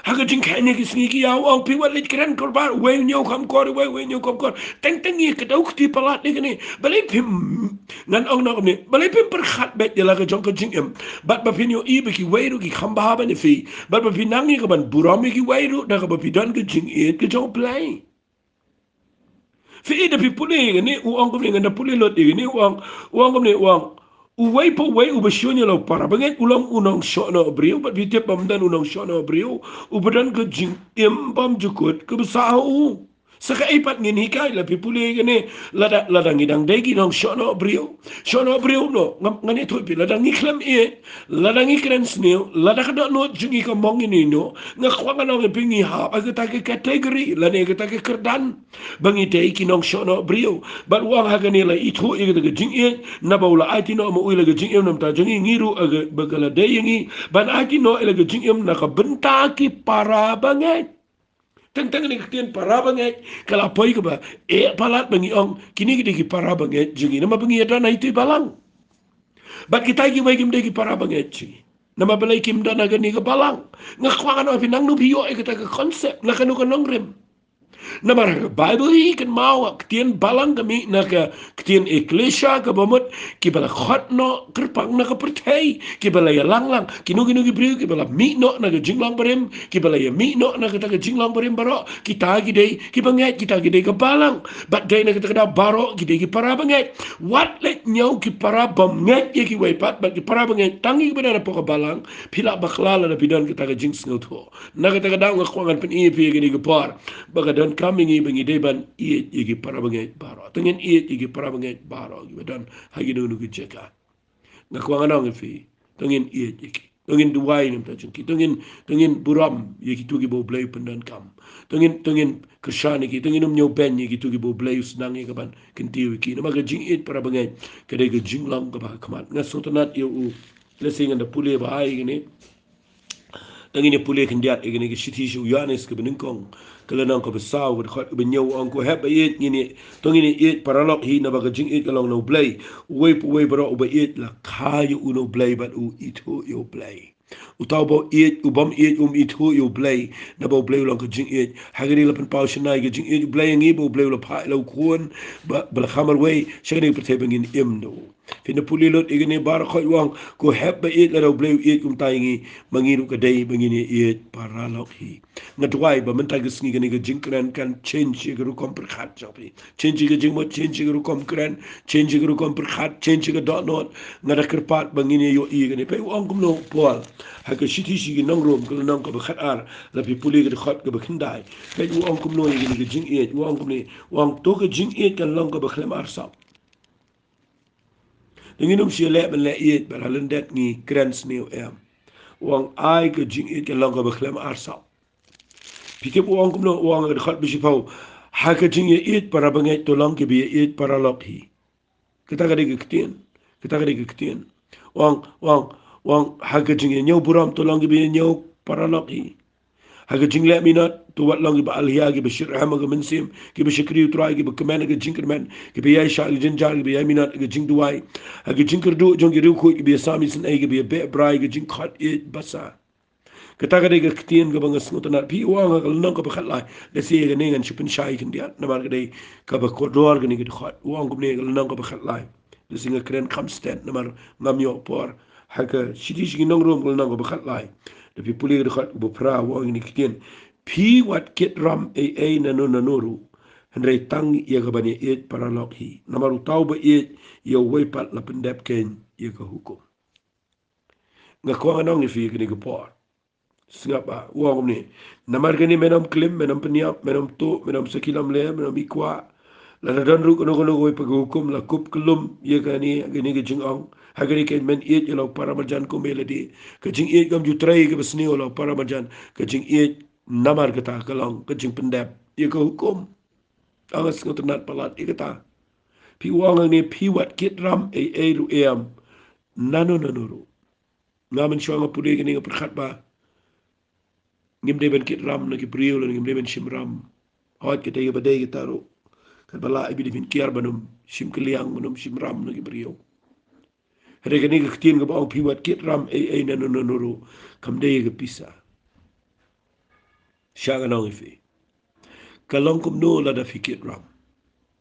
Ha ka jingkheiñ ha ki sngi ki ïaw, u ong, phi wat leit kren kyrpad, uwei u ñiew kham kor, uwei, uwei u ñiew kham kor. Teng teng ngi kdew kti palat ïa kane. Balei phim, ngan ong noh kumne, balei phim pyrkhat beit ïa la ka jong ka jingim, bad ba phin ïohi ba kiwei ruh ki kham bha ban ïa phi, bad ba phin nang ïa ka ban burom ïa kiwei ruh da kaba phi don ka jingïeit ka jong U Blei. Phi i, da phi pule ïa kane, u ong kumne, ngan da pule lut ïa kane, u ong, u ong kumne, u ong, uwei pa uwei uba shun ïa la u para bangeit u long u nongshohnoh briew, bad phi tip ba ym don u nongshohnoh briew uba don ka jingim bymjukut kaba sah ha u. Sa kaei pat ngin hikai, la phi pule ïa kane, lada, lada ngi dang dei ki nongshohnoh briew, shohnoh briew noh, nga, ngan ïathuh ïa phi, lada ngi khlem ïeit, lada ngi kren sniew, lada ka dohnud jong ngi ka mong ïano ïano, nga kwah ngan ong ïa phi, ngi hap ha kata ka category lane kata ka kyrdan ba ngi dei ki nongshohnoh briew. Bad u ong, ha kane la ithuh ïa kata ka jingïeit, naba u la aiti noh ma u ïa la ka jingim na ka bynta jong ngi, ngi ruh ha kaba ka la dei ïa ngi ban aiti noh ïa la ka jingim na ka bynta ki para bangeit. Teng teng kane ka ktien para bangeit ka la poi kaba eh palat ba ngi ong kine ki dei ki para bangeit jong ngi, namar ba ngi ïadon ha itu i balang. Bad kita kiwei kim dei ki para bangeit jong ngi, namar balei kim don ha kane ka balang. Nga kwah ngan ong ïa phi, nangno phi ïoh ïa kata ka concept, na kano ka nongrim. Namar ha ka Baibl hi, kynmaw, ka ktien balang ka mih na ka ktien ekklesia kaba mut kiba la khot noh kyrpang na ka pyrthei, kiba la ïalang lang, kino kino ki briew kiba la mih noh na ka jinglong barim, kiba la ïa mih noh na kata ka jinglong barim baroh, kita ki dei kiba ngeit, kita ki dei ka balang. Bad dei na kata ka daw baroh ki dei ki para bangeit. Wat leit ñiew ki para bym ngeit ïa kiwei pat, bad ki para bangeit tang ïa kiba don hapoh ka balang. Phi lah bakla lada phi don kata ka jingsngewthuh. Na kata ka daw nga kwah ngan pyni ïa phi ha kane ka por ba ka donkam ïa ngi ba ngi dei ban ïeit ïa ki para bangeit baroh. To ngin ïeit ïa ki para bangeit baroh kiba don ha kino kino ki jaka. Nga kwah ngan ong ïa phi, to ngin ïeit ïa ki. To ngin duwai na ka bynta jong ki. To ngin, to ngin burom ïa kito kiba U Blei u pyndonkam. To ngin, to ngin kyrshan ïa ki. To ngin ym ñiewbeiñ ïa kito kiba U Blei u sdang ïa ka ban kyntiew ïa ki. Namar ka jingïeit para bangeit ka dei ka jinglong kaba ha khmat. Nga sngewtynnat ïa u, lehse ngan da pule bha ïa kane. To ngin ïa pule khyndiat ïa kane ka shithi sha u Ïoannis kaba nyngkong, ka lynnong kaba saw, ka dkhot kaba hynñiew, u ong: Ko hep ba ïeit, ngin ïa, to ngin ïa ïeit paralok hi, naba ka jingïeit ka long na U Blei. Uwei pa uwei baroh uba ïeit la kha ïa u na U Blei bad u ithuh ïa U Blei. Uta uba ïeit, u bym ïeit um ithuh ïa U Blei, naba U Blei u long ka jingïeit. Ha kane la pynpaw shynna ïa ka jingïeit U Blei ïa ngi, ba U Blei u la phah ïa la u Khun ba, ba la kha marwei, sha kane ka pyrthei ba ngin im da u. Phin da pule lut ïa kane baroh, u ong: Ko hep ba ïeit, lada U Blei u ïeit kumta ïa ngi, ma ngi ruh ka dei ba ngin ïa ïeit paralok hi. Nga duwai ba mynta ka sngi kane ka jingkren kan change ïa ka rukom pyrkhat jong phi. Change ïa ka jingmut, change ïa ka rukom kren, change ïa ka rukom pyrkhat, change ïa ka dohnud. Nga da kyrpad ba ngin ïa ïohi ïa kane. Peit u ong kumno u Paul ha ka shithi sha ki nong Rom, ka lynnong kaba khatar, lada phi pule ka dkhot kaba khyndai. Peit u ong kumno ïa kane ka jingïeit, u ong kumne, u ong: To ka jingïeit kan long kaba khlem arsap. Te ngin ym shym leh ban leh ïeit ba la lyndet ngi kren sniew, em. U ong ai ka jingïeit kan long kaba khlem arsap. Phi tip u ong kumno? U ong ha ka dkhot ba shiphew: Ha ka jingïeit para bangeit to long kiba ïa ïeit paralok hi. Kata ka dei ka ktien. Kata ka dei ka ktien. U ong, u ong, u ong: Ha ka jingïañiew burom to long kiba ïañiew paralok hi. Ha ka jingleh minot to wat long kiba alhia, kiba shitrhem ha ka mynsiem, kiba shakri U Trai, kiba kmen ha ka jingkyrmen, kiba ïaishah ha ka jynjar, kiba ïai minot ha ka jingduwai. Ha ka jingkyrduh jong ki riewkhuid, kiba ïasam isynei, kiba ïabeh brai ha ka jingkhot ïeit basa. Kata ka dei ka ktien kaba nga sngewtynnat. Phi, u ong ha ka lynnong kaba khatlai. Lehse ïa kane ngan shu pynshai khyndiat namar ka dei kaba kordor kane ka dkhot. U ong kumne ha ka lynnong kaba khatlai. Lehse nga kren kham stet namar ngam ïoh por. Ha ka shithi sha ki nong Rom, ka lynnong kaba khatlai, lada phi pule ka dkhot kaba phra, u ong ïa kine ki ktien: Phi wat kit ram ei ei nano nano ruh, hynrei tang ïa kaban ïa ïeit paralok hi. Namar uta uba ïeit ïa uwei pat la pyndep keiñ ïa ka hukum. Nga kwah ngan ong ïa phi kane ka por. Sngap, ah, u ong kumne: Namar kane, men ym klim, men ym pynïap, men ym tuh, men ym sakhi lamler, men ym ikwah. Lada don ruh kano kano kawei pat ka hukum, la kup kyllum ïa kane, kane ka jingong. Ha kane keiñ, men ïeit ïa la u para marjan kum ïa lade. Ka jingïeit kam ju trei ïa kaba sniew, la u para marjan. Ka jingïeit namar kata ka long ka jingpyndep ïa ka hukum. Nga sngewtynnat palat ïa kata. Phi, u ong hangne: Phi wat kit ram ei ei ruh, em, nano nano ruh. Nga mynshuwa nga pule kane nga pyrkhat ba ngim dei ban kit ram na ki briew lane ngim dei ban shim ram. Hooid, ka dei kaba dei kata ruh. Katba lah, i bit i phin kiar ban ym shim kylliang, ban ym shim ram na ki briew. Hynrei kane ka ktien kaba ong phi wat kit ram ei ei nano nano ruh, kam dei ka pisa. Shah ngan ong ïa phi. Ka long kumno lada phi kit ram?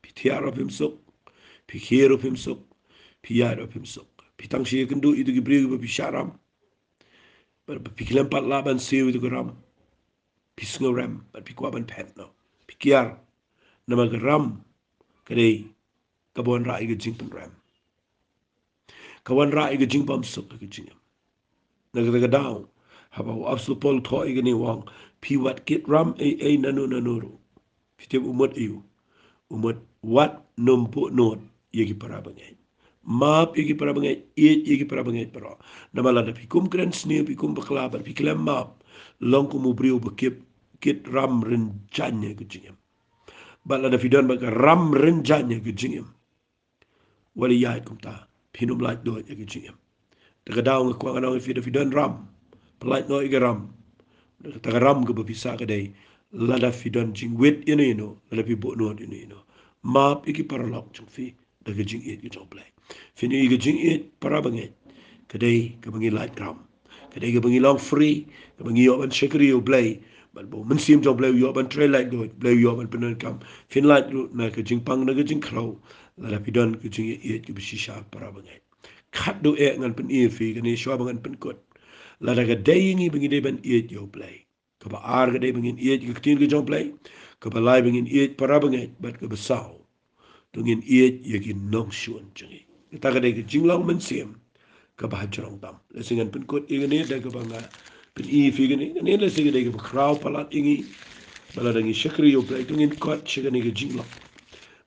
Phi thiah ruh phim suk, phi khie ruh phim suk, phi ïaid ruh phim suk. Phi tang shu ïakynduh ïa kito ki briew kiba phi shah ram. Bad phi khlem pat lah ban siew ïa kito ki ram. Phi sngewrem bad phi kwah ban phet noh. Phi kiar. Namar ka ram ka dei kaba wanrah ïa ka jingpynrem. Ka wanrah ïa ka jingbymsuk ha ka jingim. Na kata ka daw, haba u Apostol Paul u thoh ïa kane, u ong: Phi wat kit ram ei ei nano nano ruh. Phi tip u mut aïu? U mut wat nym buhnud ïa ki para bangeit. Map ïa ki para bangeit, ïeit ïa ki para bangeit baroh. Namar lada phi kum kren sniew, phi kum bakla bad phi khlem map, long kum u briew ba kit, kit ram rynjaiñ ha ka jingim. Bad lada phi don bad ka ram rynjaiñ ha ka jingim, wat la ïaid kumta, phin ym laitluid ïa ka jingim. Te ka daw nga kwah ngan ong ïa phi, lada phi don ram, pyllait noh ïa ka ram. Te ka ram kaba phi sah ka dei lada phi don jingwit ïano ïano, lada phi buhnud ïano ïano. Map ïa ki paralok jong phi da ka jingïeit ka jong U Blei. Phin ïohi ka jingïeit para bangeit ka dei kaba ngi lait ram. Ka dei kaba ngi long free, kaba ngi ïoh ban shakri ïa U Blei. Bad ba u Mynsiem jong U Blei u ïoh ban trei laitluid, U Blei u ïoh ban pyndonkam. Phin lait ruh na ka jingpang na ka jingkhrew lada phi don ka jingïeit kaba shisha para bangeit. Khatduh eh ngan pyni ïa phi kane shuwa ba ngan pynkut. Lada ka dei ïa ngi ba ngi dei ban ïeit ïa U Blei. Kaba ar ka dei ba ngin ïeit ïa ka ktien ka jong U Blei. Kaba lai ba ngin ïeit para bangeit, bad kaba saw, to ngin ïeit ïa ki nongshun jong ngi. Kata ka dei ka jinglong mynsiem kaba hajrong tam. Lehse ngan pynkut ïa kane da kaba nga pyni ïa phi kane, kane lehse ka dei kaba khraw palat ïa ngi. Ba lada ngi shakri ïa U Blei, to ngin kot sha kane ka jinglong.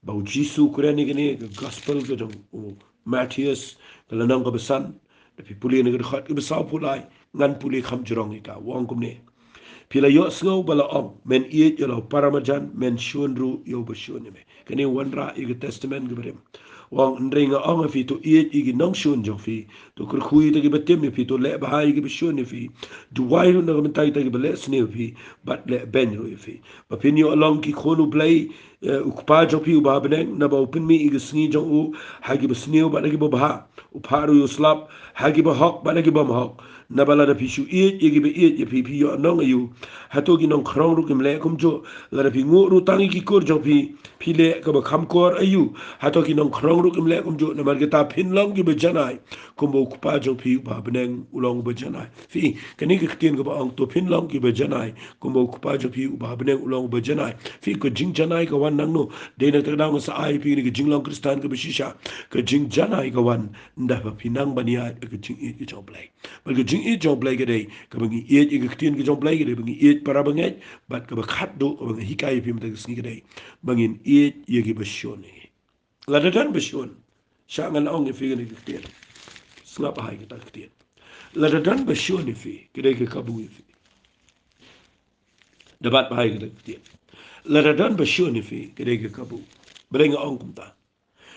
Ba u Jisu u kren ïa kane ha ka gospel ka jong u Mathaios, ka lynnong kaba san, lada phi pule na ka dkhot kaba sawphew lai, ngan pule kham jrong ïa ka. U ong kumne: Phi la ïohsngew ba la ong, men ïeit ïa la u para marjan, men shun ruh ïa uba shun ïa me. Kane u wanrah ïa ka Testament kaba rim. U ong: Hynrei nga ong ïa phi, to ïeit ïa ki nongshun jong phi, to kyrkhu ïa kita kiba tim ïa phi, to leh bha ïa kiba shun ïa phi, duwai ruh na ka bynta kita kiba leh sniew ïa phi bad leh beiñ ruh ïa phi. Ba phin ïoh long ki khun U Blei, eh, U Kpa jong phi uba ha bneng, naba u pynmih ïa ka sngi jong u ha kiba sniew bad ha kiba bha, u phah ruh ïa u slap ha kiba hok bad ha kiba bym hok. Naba lada phi shu ïeit ïa kiba ïeit ïa phi, phi ïoh nong aïu? Hato ki nongkhrong ruh kim leh kumjuh? Lada phi nguh ruh tang ïa ki kur jong phi, phi leh kaba kham kor aïu? Hato ki nongkhrong ruh kim leh kumjuh? Namar kata phin long kiba janai, kumba U Kpa jong phi uba ha bneng u long uba janai. Phi, kane ka ktien kaba ong to phin long kiba janai, kumba U Kpa jong phi uba ha bneng u long uba janai. Phi, ka jingjanai ka wan nangno? Dei na kata ka daw nga sa ai ïa phi kane ka jinglong Khristan kaba shisha. Ka jingjanai ka wan ynda ba phi nang ban ïaid ïa ka jingïeit ka jong U Blei. Bad ka jingïeit jong U Blei ka dei kaba ngi ïeit ïa ka ktien ka jong U Blei, ka dei ba ngi ïeit para bangeit, bad kaba khatduh kaba nga hikai ïa phi mynta ka sngi ka dei ba ngin ïeit ïa kiba shun ïa ngi. Lada don ba shun, shah ngan ong ïa phi kane ka ktien. Sngap bha ïa kata ka ktien. Lada don ba shun ïa phi, ka dei ka kabu ïa phi. Da bat bha ïa kata ka ktien. Lada don ba shun ïa phi, ka dei ka kabu. Balei nga ong kumta?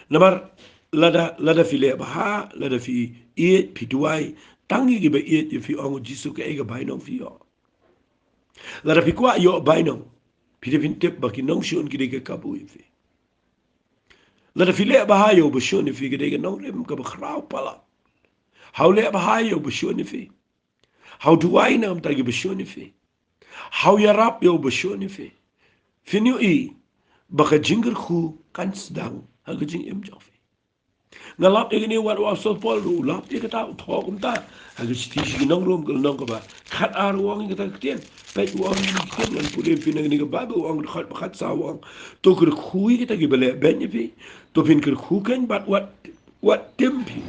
Namar lada, lada phi leh bha, lada phi ïeit, phi duwai, tang ïa kiba ïeit ïa phi, ong u Jisu, kaei ka bainong phi ïoh? Lada phi kwah ïoh bainong, phi dei phin tip ba ki nongshun ki dei ka kabu ïa phi. Lada phi leh bha ïa uba shun ïa phi, ka dei ka nongrim kaba khraw palat. Haw leh bha ïa uba shun ïa phi. Haw duwai na ka bynta kiba shun ïa phi. Haw ïarap ïa uba shun ïa phi. Phin ïohi ba ka jingkyrkhu kan sdang ha ka jingim jong phi. Nga lap ïa kane wat u Apostol Paul ruh u lap ïa kata, u thoh kumta. Ha ka shithi sha ki nong Rom ka lynnong kaba khatar u ong ïa kata ka ktien. Peit u ong ïa kata ka ktien, ngan pule ïa phi na kane ka Baibl, u ong dkhot ba khatsaw u ong: To kyrkhu ïa kita kiba leh beiñ ïa phi. To phin kyrkhu kein bad wat, wat tim phi.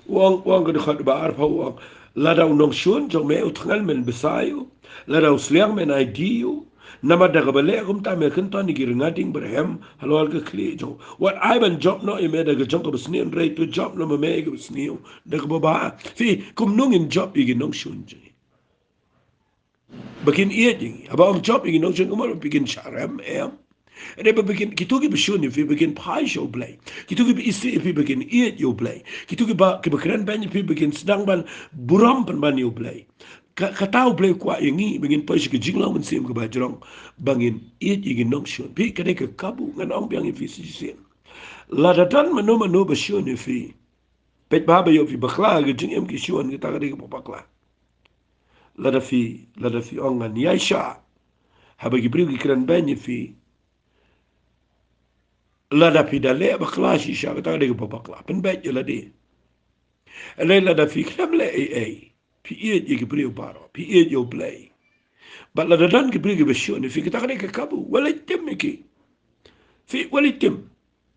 U ong, u ong ka dkhot ba arphew u ong: Lada u nongshun jong me u thngan, men bsa ïa u. Lada u sliang, men aiti ïa u. Namar da kaba leh kumta me kynton ïa ki rnga ding barhem halor ka khlieh jong u. Wat ai ban jop noh ïa me da ka jong kaba sniew, hynrei to jop noh ma me ïa kaba sniew da kaba bha. Phi, kumno ngin jop ïa ki nongshun jong ngi ba kin ïeit ïa ngi? Haba ym jop ïa ki nongshun, kumno ba kin shah rem, em? Hynrei ba kin, kito kiba shun ïa phi ba kin phai sha U Blei. Kito kiba isih ïa phi ba kin ïeit ïa U Blei. Kito kiba, kiba kren beiñ ïa phi ba kin sdang ban burom pynban ïa U Blei. Ka, kata U Blei u kwah ïa ngi, ba ngin poi sha ka jinglong mynsiem kaba jrong, ba ngin ïeit ïa ki nongshun. Phi, ka dei ka kabu, ngan ong biang ïa phi shisien. Lada don mano mano ba shun ïa phi, peit bha ba ïoh phi bakla ha ka jingim, ki shun, kata ka dei kaba bakla. Lada phi, lada phi ong ngan ïaishah haba ki briew ki kren beiñ ïa phi, lada phi da leh bakla shisha, kata ka dei kaba bakla. Pynbeit ïa lade. Hynrei lada phi khlem leh ei ei, phi ïeit ïa ki briew baroh, phi ïeit ïa U Blei, bad lada don ki briew kiba shun ïa phi, kata ka dei ka kabu. Wat leit tim ïa ki. Phi, wat leit tim.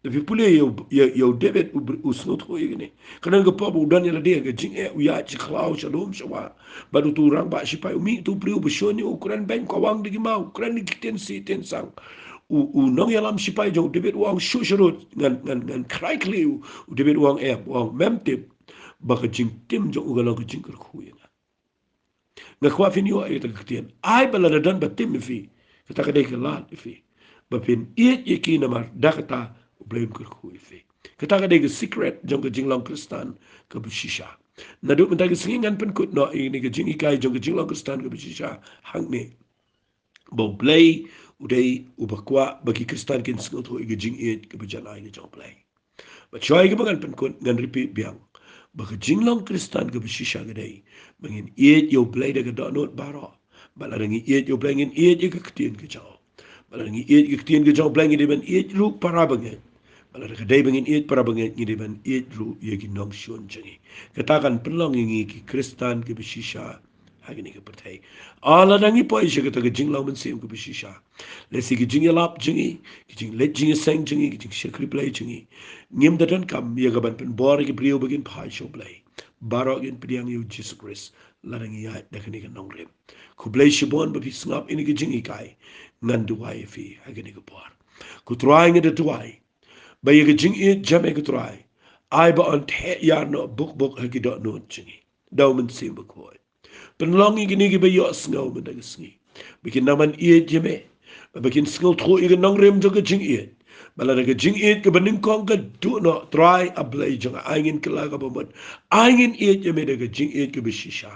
Lada phi pule ïa u, ïa, ïa u David, u br-, u sngewthuh ïa kane. Ka don ka por ba u don ïa lade ha ka jingeh, u ïaid sha khlaw, sha lum, sha wah. Bad uto u rangbah shipai u mih, uto u briew ba shun ïa u, u kren beiñ, u kawang da ki maw, u kren da ki ktien sih ktien sang. U, u nongïalam shipai jong u David u ong: Shu sharud, ngan, ngan, ngan krai khlieh ïa u. U David u ong, em, u ong, mem tip ba ka jingtim jong u ka long ka jingkyrkhu ïa nga. Nga kwah phin ïoh ïa kata ka ktien. Ai ba lada don ba tim ïa phi, kata ka dei ka lad ïa phi, ba phin ïeit ïa ki, namar da kata U Blei un kyrkhu ïa phi. Kata ka dei ka secret jong ka jinglong Khristan kaba shisha. Naduh mynta ka sngi ngan pynkut noh ïa kane ka jinghikai jong ka jinglong Khristan kaba shisha hangne, ba U Blei u dei uba kwah ba ki Khristan kin sngewthuh ïa ka jingïeit kaba janai ka jong U Blei. Bad shuwa ïa kaba ngan pynkut, ngan repeat biang ba ka jinglong Khristan kaba shisha ka dei ba ngin ïeit ïa U Blei da ka dohnud baroh. Bad lada ngi ïeit ïa U Blei, ngin ïeit ïa ka ktien ka jong u. Bad lada ngi ïeit ïa ka ktien ka jong U Blei, ngi dei ban ïeit ruh para bangeit. Bad lada ka dei ba ngin ïeit para bangeit, ngi dei ban ïeit ruh ïa ki nongshun jong ngi. Kata kan pynlong ïa ngi ki Khristan kiba shisha ha kane ka pyrthei. Ah, lada ngi poi sha kata ka jinglong mynsiem kaba shisha, lehse ki jingïalap jong ngi, ki jingleit jingïaseng jong ngi, ki jingshakri Blei jong ngi, ngim da donkam ïa ka ban pynbor ïa ki briew ba kin phai sha U Blei. Baroh kin pdiang ïa U Jisu Khrist lada ngi ïaid da kane ka nongrim. Khublei shibun ba phi sngap ïa kane ka jinghikai. Ngan duwai ïa phi ha kane ka por. Ko Trai, ngi da duwai ba ïa ka jingïeit jong me, ko Trai, ai ba yn theh ïar noh buk buk ha ki dohnud jong ngi da U Mynsiem Bakhuid. Pynlong ïa kine kiba ïohsngew mynta ka sngi ba kin nang ban ïeit ïa me, ba kin sngewthuh ïa ka nongrim jong ka jingïeit, ba lada ka jingïeit kaba nyngkong ka duh noh, Trai A Blei jong nga, ai ngin kylla kaba mut. Ai ngin ïeit ïa me da ka jingïeit kaba shisha.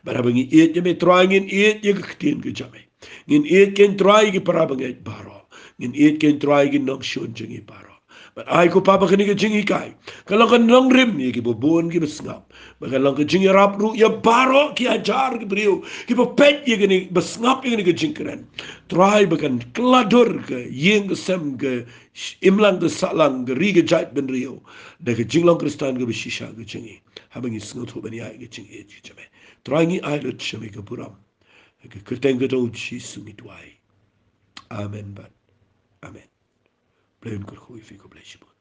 Bad haba ngi ïeit ïa me, Trai, ngin ïeit ïa ka ktien ka jong me. Ngin ïeit kein, Trai, ïa ki para bangeit baroh. Ngin ïeit kein, Trai, ïa ki nongshun jong ngi baroh. Bad ai, ko Pa, ba kane ka jinghikai kan long ka nongrim ïa kiba bun kiba sngap, ba kan long ka jingïarap ruh ïa baroh ki hajar ki briew kiba peit ïa kane, ba sngap ïa kane ka jingkren. Trai, ba kan kylla dur ka ïing ka sem, ka sh-, imlang ka sahlang, ka ri ka jaitbynriew, da ka jinglong Khristan kaba shisha ka jong ngi, haba ngi sngewthuh ban ïaid ka jingïeit ka jong me. Trai, ngi ai lut sha me ka burom. Ha ka kyrteng ka jong U Jisu ngi duwai. Amen bad amen. Blei un kyrkhu ïa phi, khublei shibun.